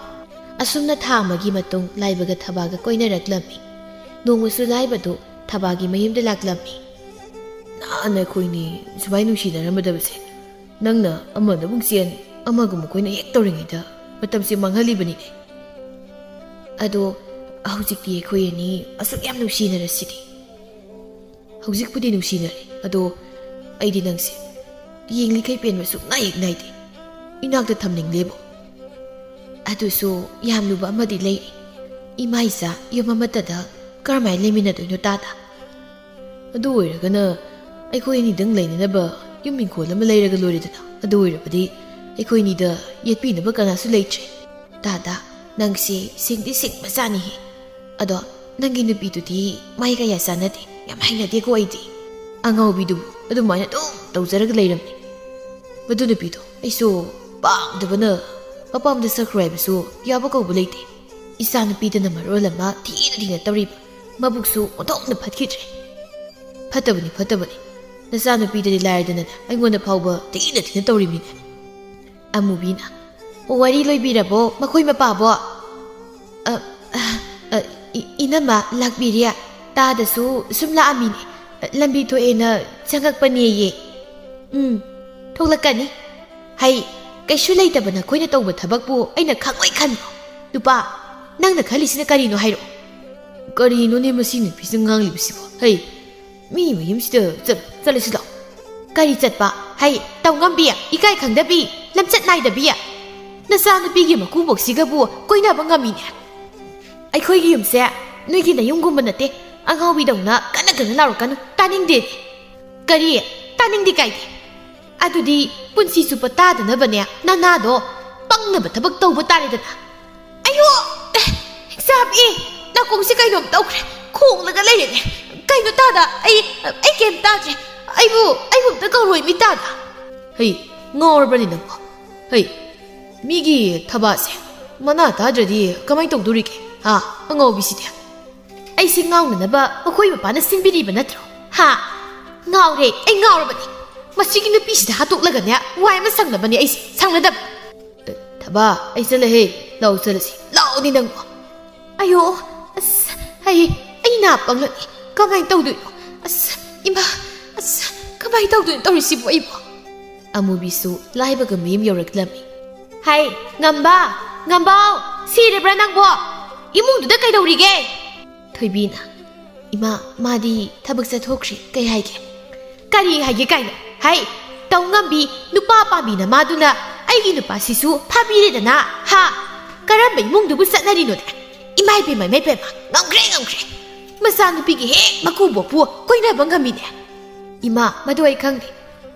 ꯑꯁꯨꯝꯅ ꯊꯥ ꯑꯃꯒꯤ ꯃꯇꯨꯡ ꯂꯥꯏꯕꯒ ꯊꯕꯥꯒ ꯀꯣꯏꯅꯔꯛꯂꯝꯃꯤ꯫ ꯅꯣꯡꯃꯁꯨ ꯂꯥꯏꯕꯗꯨ ꯊꯕꯥꯒꯤ ꯃꯌꯨꯝꯗ ꯂꯥꯛꯂꯝꯃꯤ꯫ "ꯅꯍꯥꯟ ꯑꯩꯈꯣꯏꯅꯤ ꯁꯨꯃꯥꯏꯅ ꯅꯨꯡꯁꯤꯅꯔꯝꯃꯗꯕꯁꯦ, ꯅꯪꯅ ꯑꯃꯗ ꯑꯃꯨꯛ ꯆꯦꯟ, ꯑꯃꯒ ꯑꯃꯨꯛ ꯀꯣꯏꯅ ꯍꯦꯛ ꯇꯧꯔꯤꯉꯩꯗ ꯃꯇꯝꯁꯦ ꯃꯥꯡꯍꯜꯂꯤꯕꯅꯤꯅꯦ꯫ ꯑꯗꯣ ꯍꯧꯖꯤꯛꯇꯤ ꯑꯩꯈꯣꯏ ꯑꯅꯤ ꯑꯁꯨꯛ ꯌꯥꯝ ꯅꯨꯡꯁꯤꯅꯔꯁꯤꯗꯤ꯫" "ꯍꯧꯖꯤꯛꯄꯨꯗꯤ ꯅꯨꯡꯁꯤꯅꯔꯦ, ꯑꯗꯣ ꯑꯩꯗꯤ ꯅꯪꯁꯦ ꯌꯦꯡꯂꯤꯈꯩ ꯄꯦꯟꯕ ꯁꯨꯛꯅꯥꯏ ꯍꯦꯛ ꯅꯥꯏꯗꯦ꯫ ꯏꯅꯥꯛꯇ ꯊꯝꯅꯤꯡꯂꯦꯕꯣ꯫ ꯑꯗꯨꯁꯨ ꯌꯥꯝ ꯂꯨꯕ ꯑꯃꯗꯤ ꯂꯩꯔꯤ꯫ ꯏꯃꯥ ꯏꯆꯥ ꯌꯨꯝ ꯑꯃꯠꯇꯗ ꯀꯔꯝꯍꯥꯏꯅ ꯂꯩꯃꯤꯟꯅꯗꯣꯏꯅꯣ ꯇꯥꯗ?" "ꯑꯗꯨ ꯑꯣꯏꯔꯒꯅ ꯑꯩꯈꯣꯏ ꯑꯅꯤꯗꯪ ꯂꯩꯅꯅꯕ ꯌꯨꯝ ꯏꯪꯈꯣꯜ ꯑꯃ ꯂꯩꯔꯒ ꯂꯣꯏꯔꯦꯗꯅ꯫ ꯑꯗꯨ ꯑꯣꯏꯔꯕꯗꯤ ꯑꯩꯈꯣꯏ ꯑꯅꯤꯗ ꯌꯦꯠꯄꯤꯅꯕ ꯀꯅꯥꯁꯨ ꯂꯩꯇ꯭ꯔꯦ꯫ ꯇꯥꯗ, ꯅꯪꯁꯦ ꯁꯤꯡꯗꯤ ꯁꯤꯡꯕꯖꯥꯠꯅꯤꯍꯦ꯫ ꯑꯗꯣ ꯅꯪꯒꯤ ꯅꯨꯄꯤꯗꯨꯗꯤ ꯃꯥꯏ ꯀꯌꯥ ꯆꯥꯟꯅꯗꯦ, ꯌꯥꯝ ꯍꯩꯅꯗꯦꯀꯣ ꯑꯩꯗꯤ꯫ ꯑꯉꯥꯎꯕꯤꯗꯨꯕꯨ ꯑꯗꯨꯃꯥꯏꯅ ꯑꯗꯨꯝ ꯇꯧꯖꯔꯒ ꯂꯩꯔꯝꯃꯤ꯫ ꯃꯗꯨ ꯅꯨꯄꯤꯗꯣ ꯑꯩꯁꯨ ꯄꯥꯝꯗꯕꯅ ꯃꯄꯥꯝꯗ ꯆꯠꯈ꯭ꯔꯣ ꯍꯥꯏꯕꯁꯨ ꯌꯥꯕ ꯀꯧꯕ ꯂꯩꯇꯦ꯫ ꯏꯆꯥ ꯅꯨꯄꯤꯗꯅ ꯃꯔꯣꯜ ꯑꯃ ꯊꯤꯅ ꯊꯤꯅ ꯇꯧꯔꯤꯕ꯫ ꯃꯕꯨꯛꯁꯨ ꯑꯣꯟꯊꯣꯛꯅ ꯐꯠꯈꯤꯗ꯭ꯔꯦ꯫ "ꯐꯠꯇꯕꯅꯤ, ꯐꯠꯇꯕꯅꯤ꯫ ꯅꯆꯥꯅꯨꯄꯤꯗꯗꯤ ꯂꯥꯏꯔꯗꯅꯅꯦ, ꯑꯩꯉꯣꯟꯗ ꯐꯥꯎꯕ ꯊꯤꯅ ꯊꯤꯅ ꯇꯧꯔꯤꯃꯤꯅꯦ꯫" ꯑꯃꯨꯕꯤꯅ, "ꯑꯣ, ꯋꯥꯔꯤ ꯂꯣꯏꯕꯤꯔꯕꯣ, ꯃꯈꯣꯏ ꯃꯄꯥꯕꯣ?" "ꯑ, ꯑ, ꯑ, ꯏ-, ꯏꯅꯝꯃ ꯂꯥꯛꯄꯤꯔꯦ꯫ ꯇꯥꯗꯁꯨ ꯁꯨꯝ ꯂꯥꯛꯑꯝꯃꯤꯅꯦ꯫ ꯂꯝꯕꯤ ꯊꯣꯛꯑꯦꯅ ꯆꯪꯉꯛꯄꯅꯦꯌꯦ꯫" "ꯎꯝ, ꯊꯣꯛꯂꯛꯀꯅꯤ꯫ ꯍꯩ, ꯀꯩꯁꯨ ꯂꯩꯇꯕ ꯅꯈꯣꯏꯅ ꯇꯧꯕ ꯊꯕꯛꯄꯨ ꯑꯩꯅ ꯈꯪꯉꯣꯏ ꯈꯟꯕ꯭ꯔꯣ? ꯅꯨꯄꯥ, ꯅꯪꯅ ꯈꯜꯂꯤꯁꯤꯅ ꯀꯔꯤꯅꯣ ꯍꯥꯏꯔꯛꯑꯣ꯫" "ꯀꯔꯤꯅꯣꯅꯦ ꯃꯁꯤ ꯅꯨꯄꯤꯁꯤꯅ ꯉꯥꯡꯂꯤꯕꯁꯤꯕꯣ? ꯍꯩ, ꯃꯤ ꯃꯌꯨꯝꯁꯤꯗ ꯆꯠ-, ꯆꯠꯂꯁꯤ ꯂꯥꯛꯑꯣ꯫" "ꯀꯔꯤ ꯆꯠꯄ? ꯍꯩ, ꯇꯧꯉꯝꯕꯤ, ꯏꯀꯥꯏ ꯈꯪꯗꯕꯤ, ꯂꯝꯆꯠ ꯅꯥꯏꯗꯕꯤ꯫ ꯅꯆꯥꯅꯨꯄꯤꯒꯤ ꯃꯀꯨꯕꯣꯛꯁꯤꯒꯕꯨ ꯀꯣꯏꯅꯕ ꯉꯝꯃꯤꯅꯦ꯫ ꯑꯩꯈꯣꯏꯒꯤ ꯌꯨꯝꯁꯦ ꯅꯣꯏꯒꯤ ꯅꯌꯨꯝꯒꯨꯝꯕ ꯅꯠꯇꯦ꯫ ꯑꯉꯥꯎꯕꯤꯗꯧꯅ ꯀꯟꯅ ꯀꯟꯅ ꯂꯥꯎꯔꯛꯀꯅꯨ, ꯇꯥꯅꯤꯡꯗꯦ꯫" "ꯀꯔꯤ? ꯇꯥꯅꯤꯡꯗꯦ ꯀꯥꯏꯗꯤ? ꯑꯗꯨꯗꯤ ꯄꯨꯟꯁꯤ ꯆꯨꯞꯄ ꯇꯥꯗꯅꯕꯅꯦ ꯅꯅꯥꯗꯣ ꯄꯪꯅꯕ ꯊꯕꯛ ꯇꯧꯕ ꯇꯥꯔꯦꯗꯅ꯫" "ꯑꯌꯣ! ꯑꯦ, ꯆꯥꯕꯤ! ꯅꯥꯀꯣꯡꯁꯤ ꯀꯩꯅꯣꯝ ꯇꯧꯈ꯭ꯔꯦ꯫ ꯈꯣꯡꯂꯒ ꯂꯩꯔꯦꯅꯦ꯫ ꯀꯩꯅꯣ ꯇꯥꯗ? ꯑꯩ, ꯑꯩ ꯀꯩꯝ ꯇꯥꯗ꯭ꯔꯦ꯫ ꯑꯩꯕꯨ, ꯑꯩꯕꯨ ꯑꯝꯇ ꯀꯧꯔꯣꯏ ꯃꯤ ꯇꯥꯗ꯫" "ꯍꯩ, ꯉꯥꯎꯔꯕꯅꯤ ꯅꯪꯕꯣ? ꯍꯩ, ꯃꯤꯒꯤ ꯊꯕꯥꯁꯦ ꯃꯅꯥ ꯇꯥꯗ꯭ꯔꯗꯤ ꯀꯃꯥꯏꯅ ꯇꯧꯗꯣꯔꯤꯒꯦ? ꯍꯥ, ꯑꯉꯥꯎꯕꯤꯁꯤꯗꯤ?" "ꯑꯩꯁꯦ ꯉꯥꯎꯅꯅꯕ ꯃꯈꯣꯏ ꯃꯄꯥꯅ ꯁꯤꯟꯕꯤꯔꯤꯕ ꯅꯠꯇ꯭ꯔꯣ? ꯍꯥ? ꯉꯥꯎꯔꯦ, ꯑꯩ ꯉꯥꯎꯔꯕꯅꯤ꯫ ꯃꯁꯤꯒꯤ ꯅꯨꯄꯤꯁꯤꯗ ꯍꯥꯠꯇꯣꯛꯂꯒꯅꯦ ꯋꯥꯏ ꯑꯃ ꯁꯪꯅꯕꯅꯦ ꯑꯩꯁꯦ, ꯁꯪꯅꯗꯕ꯫" "ꯊꯕꯥ, ꯑꯩ ꯆꯠꯂꯦꯍꯦ꯫ ꯂꯥꯛꯑꯣ ꯆꯠꯂꯁꯤ꯫ ꯂꯥꯛꯑꯣꯅꯦ ꯅꯪꯕꯣ꯫" "ꯑꯌꯣ, ꯑꯁ, ꯑꯩ, ꯑꯩ ꯅꯥ ꯄꯪꯂꯛꯑꯦ꯫ ꯀꯃꯥꯏꯅ ꯇꯧꯗꯣꯏꯅꯣ? ꯑꯁ, ꯏꯃꯥ, ꯑꯁ, ꯀꯃꯥꯏꯅ ꯇꯧꯗꯣꯏꯅꯣ ꯇꯧꯔꯤꯁꯤꯕꯨ ꯑꯩꯕꯨ?" ꯑꯃꯨꯕꯤꯁꯨ ꯂꯥꯏꯕꯒ ꯃꯌꯨꯝ ꯌꯧꯔꯛꯂꯝꯃꯤ꯫ "ꯍꯩ, ꯉꯝꯕ, ꯉꯝꯕꯥꯎ, ꯁꯤꯔꯕ꯭ꯔꯥ ꯅꯪꯕꯣ? ꯏꯃꯨꯡꯗꯨꯗ ꯀꯩꯗꯧꯔꯤꯒꯦ?" ꯊꯣꯏꯕꯤꯅ, "ꯏꯃꯥ, ꯃꯥꯗꯤ ꯊꯕꯛ ꯆꯠꯊꯣꯛꯈ꯭ꯔꯤ꯫ ꯀꯩ ꯍꯥꯏꯒꯦ?" "ꯀꯔꯤ ꯍꯥꯏꯒꯦ ꯀꯥꯏꯅ? ꯍꯩ, ꯇꯧ ꯉꯝꯕꯤ, ꯅꯨꯄꯥ ꯄꯥꯝꯕꯤ ꯅꯃꯥꯗꯨꯅ ꯑꯩꯒꯤ ꯅꯨꯄꯥꯁꯤꯁꯨ ꯐꯥꯕꯤꯔꯦꯗꯅ, ꯍꯥ? ꯀꯔꯝꯕ ꯏꯃꯨꯡꯗꯨꯕꯨ ꯆꯠꯅꯔꯤꯅꯣꯅꯦ? ꯏꯃꯥ ꯏꯕꯦꯝꯃ, ꯏꯃꯥ ꯏꯕꯦꯝꯃ, ꯉꯝꯈ꯭ꯔꯦ, ꯉꯝꯈ꯭ꯔꯦ꯫ ꯃꯆꯥꯅꯨꯄꯤꯒꯤ ꯍꯦꯛ ꯃꯀꯨꯕꯣꯛꯄꯨ ꯀꯣꯏꯅꯕ ꯉꯝꯃꯤꯅꯦ꯫ ꯏꯃꯥ, ꯃꯗꯨ ꯑꯩ ꯈꯪꯗꯦ꯫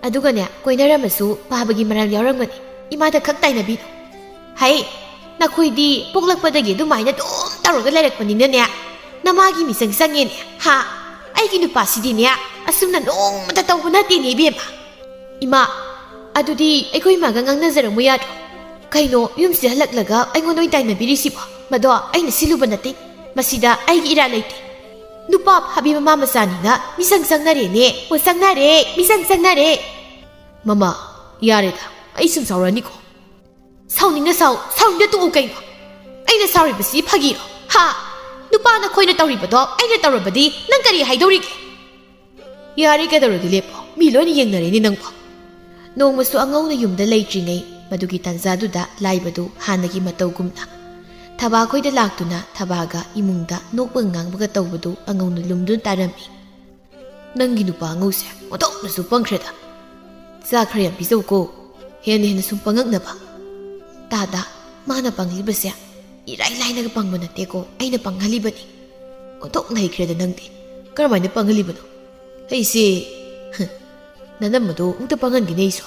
ꯑꯗꯨꯒꯅꯦ, ꯀꯣꯏꯅꯔꯝꯃꯁꯨ ꯄꯥꯕꯒꯤ ꯃꯔꯝ ꯌꯥꯎꯔꯝꯒꯅꯤ꯫ ꯏꯃꯥꯗ ꯈꯛ ꯇꯥꯏꯅꯕꯤꯅꯨ꯫ ꯍꯩ, ꯅꯈꯣꯏꯗꯤ ꯄꯣꯛꯂꯛꯄꯗꯒꯤ ꯑꯗꯨꯃꯥꯏꯅ ꯑꯗꯨꯝ ꯇꯧꯔꯒ ꯂꯩꯔꯛꯄꯅꯤꯅꯅꯦ, ꯅꯃꯥꯒꯤ ꯃꯤꯆꯪ ꯆꯪꯉꯦꯅꯦ, ꯍꯥ? ꯑꯩꯒꯤ ꯅꯨꯄꯥꯁꯤꯗꯤꯅꯦ, ꯑꯁꯨꯝꯅ ꯅꯣꯡꯃꯇ ꯇꯧꯕ ꯅꯠꯇꯦꯅꯦ ꯏꯕꯦꯝꯃ꯫" "ꯏꯃꯥ, ꯑꯗꯨꯗꯤ ꯑꯩꯈꯣꯏ ꯏꯃꯥꯒ ꯉꯥꯡꯅꯖꯔꯝꯃꯨ ꯌꯥꯗ꯭ꯔꯣ? ꯀꯩꯅꯣ, ꯌꯨꯝꯁꯤꯗ ꯍꯜꯂꯛꯂꯒ ꯑꯩꯉꯣꯟꯗ ꯑꯣꯏꯅ ꯇꯥꯏꯅꯕꯤꯔꯤꯁꯤꯕꯣ? ꯃꯗꯣ ꯑꯩꯅ ꯁꯤꯜꯂꯨꯕ ꯅꯠꯇꯦ꯫ ꯃꯁꯤꯗ ꯑꯩꯒꯤ ꯏꯔꯥꯜ ꯂꯩꯇꯦ꯫" ꯅꯨꯄꯥ ꯐꯥꯕꯤ ꯃꯃꯥ ꯃꯆꯥꯅꯤꯅ ꯃꯤꯁꯪ ꯆꯪꯅꯔꯦꯅꯦ꯫ ꯑꯣ, ꯆꯪꯅꯔꯦ, ꯃꯤꯁꯪ ꯆꯪꯅꯔꯦ꯫ ꯃꯃꯥ, ꯌꯥꯔꯦꯗ, ꯑꯩ ꯁꯨꯝ ꯁꯥꯎꯔꯛꯑꯅꯤꯀꯣ꯫ ꯁꯥꯎꯅꯤꯡꯅ ꯁꯥꯎ, ꯁꯥꯎꯅꯤꯡꯗ ꯇꯣꯛꯎ ꯀꯩꯅꯣ꯫ ꯑꯩꯅ ꯁꯥꯎꯔꯤꯕꯁꯤ ꯐꯥꯒꯤꯔꯣ? ꯍꯥ? ꯅꯨꯄꯥ ꯅꯈꯣꯏꯅ ꯇꯧꯔꯤꯕꯗꯣ ꯑꯩꯅ ꯇꯧꯔꯕꯗꯤ ꯅꯪ ꯀꯔꯤ ꯍꯥꯏꯗꯧꯔꯤꯒꯦ? ꯌꯥꯔꯦ, ꯀꯩꯗꯧꯔꯒꯦ, ꯂꯦꯞꯄꯣ꯫ ꯃꯤ ꯂꯣꯏꯅ ꯌꯦꯡꯅꯔꯦꯅꯦ ꯅꯪꯕꯣ꯫ ꯅꯣꯡꯃꯁꯨ ꯑꯉꯧꯅ ꯌꯨꯝꯗ ꯂꯩꯇ꯭ꯔꯤꯉꯩ ꯃꯗꯨꯒꯤ ꯇꯥꯟꯖꯥꯗꯨꯗ ꯂꯥꯏꯕꯗꯨ ꯍꯥꯟꯅꯒꯤ ꯃꯇꯧꯒꯨꯝꯅ ꯊꯕꯥꯈꯣꯏꯗ ꯂꯥꯛꯇꯨꯅ ꯊꯕꯥꯒ ꯏꯃꯨꯡꯗ ꯅꯣꯛꯄ ꯉꯥꯡꯕꯒ ꯇꯧꯕꯗꯨ ꯑꯉꯧꯅ ꯂꯨꯝꯗꯨꯅ ꯇꯥꯔꯝꯃꯤ꯫ "ꯅꯪꯒꯤ ꯅꯨꯄꯥ ꯑꯉꯧꯁꯦ ꯑꯣꯟꯊꯣꯛꯅꯁꯨ ꯄꯪꯈ꯭ꯔꯦꯗ꯫ ꯆꯥ ꯈꯔ ꯌꯥꯝ ꯄꯤꯖꯧꯀꯣ, ꯍꯦꯟꯅ ꯍꯦꯟꯅ ꯁꯨꯝ ꯄꯪꯉꯛꯅꯕ꯫" "ꯇꯥꯗ, ꯃꯥꯅ ꯄꯪꯂꯤꯕꯁꯦ ꯏꯔꯥꯏ ꯂꯥꯏꯅꯒ ꯄꯪꯕ ꯅꯠꯇꯦꯀꯣ, ꯑꯩꯅ ꯄꯪꯍꯜꯂꯤꯕꯅꯤ꯫" "ꯑꯣꯟꯊꯣꯛꯅ ꯍꯩꯈ꯭ꯔꯦꯗ ꯅꯪꯗꯤ꯫ ꯀꯔꯝꯍꯥꯏꯅ ꯄꯪꯍꯜꯂꯤꯕꯅꯣ?" "ꯑꯩꯁꯦ, ꯍ, ꯅꯅꯝꯃꯗꯣ ꯑꯃꯨꯛꯇ ꯄꯪꯍꯟꯒꯦꯅꯦ ꯑꯩꯁꯨ꯫"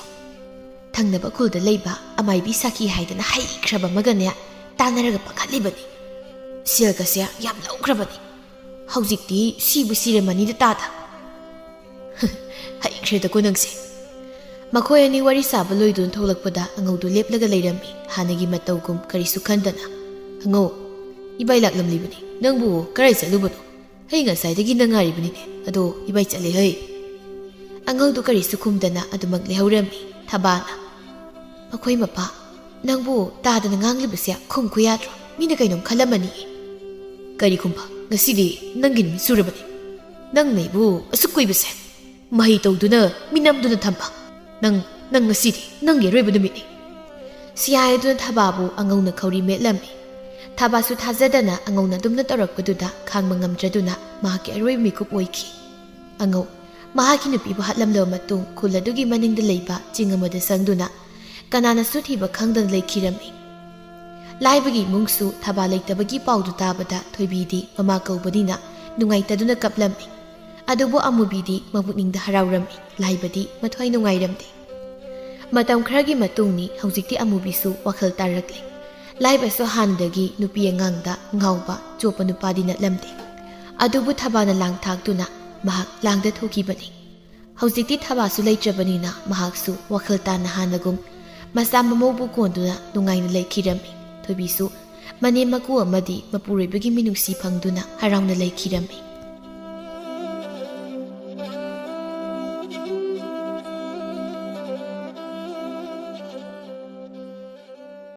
ꯊꯪꯅꯕ ꯈꯨꯜꯗ ꯂꯩꯕ ꯑꯃꯥꯏꯕꯤ ꯁꯥꯈꯤ ꯍꯥꯏꯗꯅ ꯍꯩꯈ꯭ꯔꯕ ꯑꯃꯒꯅꯦ ꯇꯥꯟꯅꯔꯒ ꯄꯪꯍꯜꯂꯤꯕꯅꯤ꯫ ꯁꯦꯜꯒꯁꯦ ꯌꯥꯝ ꯂꯧꯈ꯭ꯔꯕꯅꯤ꯫ ꯍꯧꯖꯤꯛꯇꯤ ꯁꯤꯕꯨ ꯁꯤꯔꯝꯃꯅꯤꯗ ꯇꯥꯗ꯫ ꯍꯩꯈ꯭ꯔꯦꯗꯀꯣ ꯅꯪꯁꯦ꯫ ꯃꯈꯣꯏ ꯑꯅꯤ ꯋꯥꯔꯤ ꯁꯥꯕ ꯂꯣꯏꯗꯨꯅ ꯊꯣꯛꯂꯛꯄꯗ ꯑꯉꯧꯗꯨ ꯂꯦꯞꯂꯒ ꯂꯩꯔꯝꯃꯤ꯫ ꯍꯥꯟꯅꯒꯤ ꯃꯇꯧꯒꯨꯝ ꯀꯔꯤꯁꯨ ꯈꯟꯗꯅ, "ꯑꯉꯧ, ꯏꯕꯥꯏ ꯂꯥꯛꯂꯝꯂꯤꯕꯅꯤ꯫ ꯅꯪꯕꯨ ꯀꯔꯥꯏ ꯆꯠꯂꯨꯕꯅꯣ? ꯑꯩ ꯉꯁꯥꯏꯗꯒꯤ ꯅꯪ ꯉꯥꯏꯔꯤꯕꯅꯤꯅꯦ꯫ ꯑꯗꯣ ꯏꯕꯥꯏ ꯆꯠꯂꯦ ꯍꯩ꯫" ꯑꯉꯧꯗꯨ ꯀꯔꯤꯁꯨ ꯈꯨꯝꯗꯅ ꯑꯗꯨꯃꯛ ꯂꯩꯍꯧꯔꯝꯃꯤ꯫ ꯊꯕꯥꯅ, "ꯑꯩꯈꯣꯏ ꯃꯄꯥ, ꯅꯪꯕꯨ ꯇꯥꯗꯅ ꯉꯥꯡꯂꯤꯕꯁꯦ ꯈꯨꯝꯈꯣ ꯌꯥꯗ꯭ꯔꯣ? ꯃꯤꯅ ꯀꯩꯅꯣꯝ ꯈꯜꯂꯝꯃꯅꯤ꯫" "ꯀꯔꯤ ꯈꯨꯝꯕ? ꯉꯁꯤꯗꯤ ꯅꯪꯒꯤ ꯅꯨꯃꯤꯠ ꯁꯨꯔꯕꯅꯤ꯫ ꯅꯪꯅ ꯑꯩꯕꯨ ꯑꯁꯨꯛ ꯀꯨꯏꯕꯁꯦ ꯃꯍꯩ ꯇꯧꯗꯨꯅ, ꯃꯤꯅꯝꯗꯨꯅ ꯊꯝꯕ꯫ ꯅꯪ, ꯅꯪ ꯉꯁꯤꯗꯤ ꯅꯪꯒꯤ ꯑꯔꯣꯏꯕ ꯅꯨꯃꯤꯠꯅꯤ꯫" ꯁꯤ ꯍꯥꯏꯗꯨꯅ ꯊꯕꯥꯕꯨ ꯑꯉꯧꯅ ꯈꯧꯔꯤ ꯃꯦꯠꯂꯝꯃꯤ꯫ ꯊꯕꯥꯁꯨ ꯊꯥꯖꯗꯅ ꯑꯉꯧꯅ ꯑꯗꯨꯝꯅ ꯇꯧꯔꯛꯄꯗꯨꯗ ꯈꯥꯡꯕ ꯉꯝꯗ꯭ꯔꯗꯨꯅ ꯃꯍꯥꯛꯀꯤ ꯑꯔꯣꯏꯕ ꯃꯤꯀꯨꯞ ꯑꯣꯏꯈꯤ꯫ ꯑꯉꯧ, ꯃꯍꯥꯛꯀꯤ ꯅꯨꯄꯤꯕꯨ ꯍꯥꯠꯂꯝꯂꯕ ꯃꯇꯨꯡ ꯈꯨꯜ ꯑꯗꯨꯒꯤ ꯃꯅꯤꯡꯗ ꯂꯩꯕ ꯆꯤꯡ ꯑꯃꯗ ꯆꯪꯗꯨꯅ ꯀꯅꯥꯅꯁꯨ ꯊꯤꯕ ꯈꯪꯗꯅ ꯂꯩꯈꯤꯔꯝꯃꯤ꯫ ꯂꯥꯏꯕꯒꯤ ꯏꯃꯨꯡꯁꯨ ꯊꯕꯥ ꯂꯩꯇꯕꯒꯤ ꯄꯥꯎꯗꯨ ꯇꯥꯕꯗ ꯊꯣꯏꯕꯤꯗꯤ ꯃꯃꯥ ꯀꯧꯕꯅꯤꯅ ꯅꯨꯡꯉꯥꯏꯇꯗꯨꯅ ꯀꯞꯂꯝꯃꯤ꯫ ꯑꯗꯨꯕꯨ ꯑꯃꯨꯕꯤꯗꯤ ꯃꯄꯨꯛꯅꯤꯡꯗ ꯍꯔꯥꯎꯔꯝꯃꯤ, ꯂꯥꯏꯕꯗꯤ ꯃꯊ꯭ꯋꯥꯏ ꯅꯨꯡꯉꯥꯏꯔꯝꯗꯦ꯫ ꯃꯇꯝ ꯈꯔꯒꯤ ꯃꯇꯨꯡꯅꯤ ꯍꯧꯖꯤꯛꯇꯤ ꯑꯃꯨꯕꯤꯁꯨ ꯋꯥꯈꯜ ꯇꯥꯔꯛꯂꯦ꯫ ꯂꯥꯏꯕꯁꯨ ꯍꯥꯟꯅꯗꯒꯤ ꯅꯨꯄꯤ ꯑꯉꯥꯡꯗ ꯉꯥꯎꯕ ꯆꯣꯞꯄ ꯅꯨꯄꯥꯗꯤ ꯅꯠꯂꯝꯗꯦ꯫ ꯑꯗꯨꯕꯨ ꯊꯕꯥꯅ ꯂꯥꯡ ꯊꯥꯛꯇꯨꯅ ꯃꯍꯥꯛ ꯂꯥꯡꯗ ꯊꯣꯛꯈꯤꯕꯅꯤ꯫ ꯍꯧꯖꯤꯛꯇꯤ ꯊꯕꯥꯁꯨ ꯂꯩꯇ꯭ꯔꯕꯅꯤꯅ ꯃꯍꯥꯛꯁꯨ ꯋꯥꯈꯜ ꯇꯥꯅ ꯍꯥꯟꯅꯒꯨꯝ ꯃꯆꯥ ꯃꯃꯧꯕꯨ ꯀꯣꯟꯗꯨꯅ ꯅꯨꯡꯉꯥꯏꯅ ꯂꯩꯈꯤꯔꯝꯃꯤ꯫ ꯊꯣꯏꯕꯤꯁꯨ ꯃꯅꯦꯝ ꯃꯀꯨ ꯑꯃꯗꯤ ꯃꯄꯨꯔꯣꯏꯕꯒꯤ ꯃꯤꯅꯨꯡꯁꯤ ꯐꯪꯗꯨꯅ ꯍꯔꯥꯎꯅ ꯂꯩꯈꯤꯔꯝꯃꯤ꯫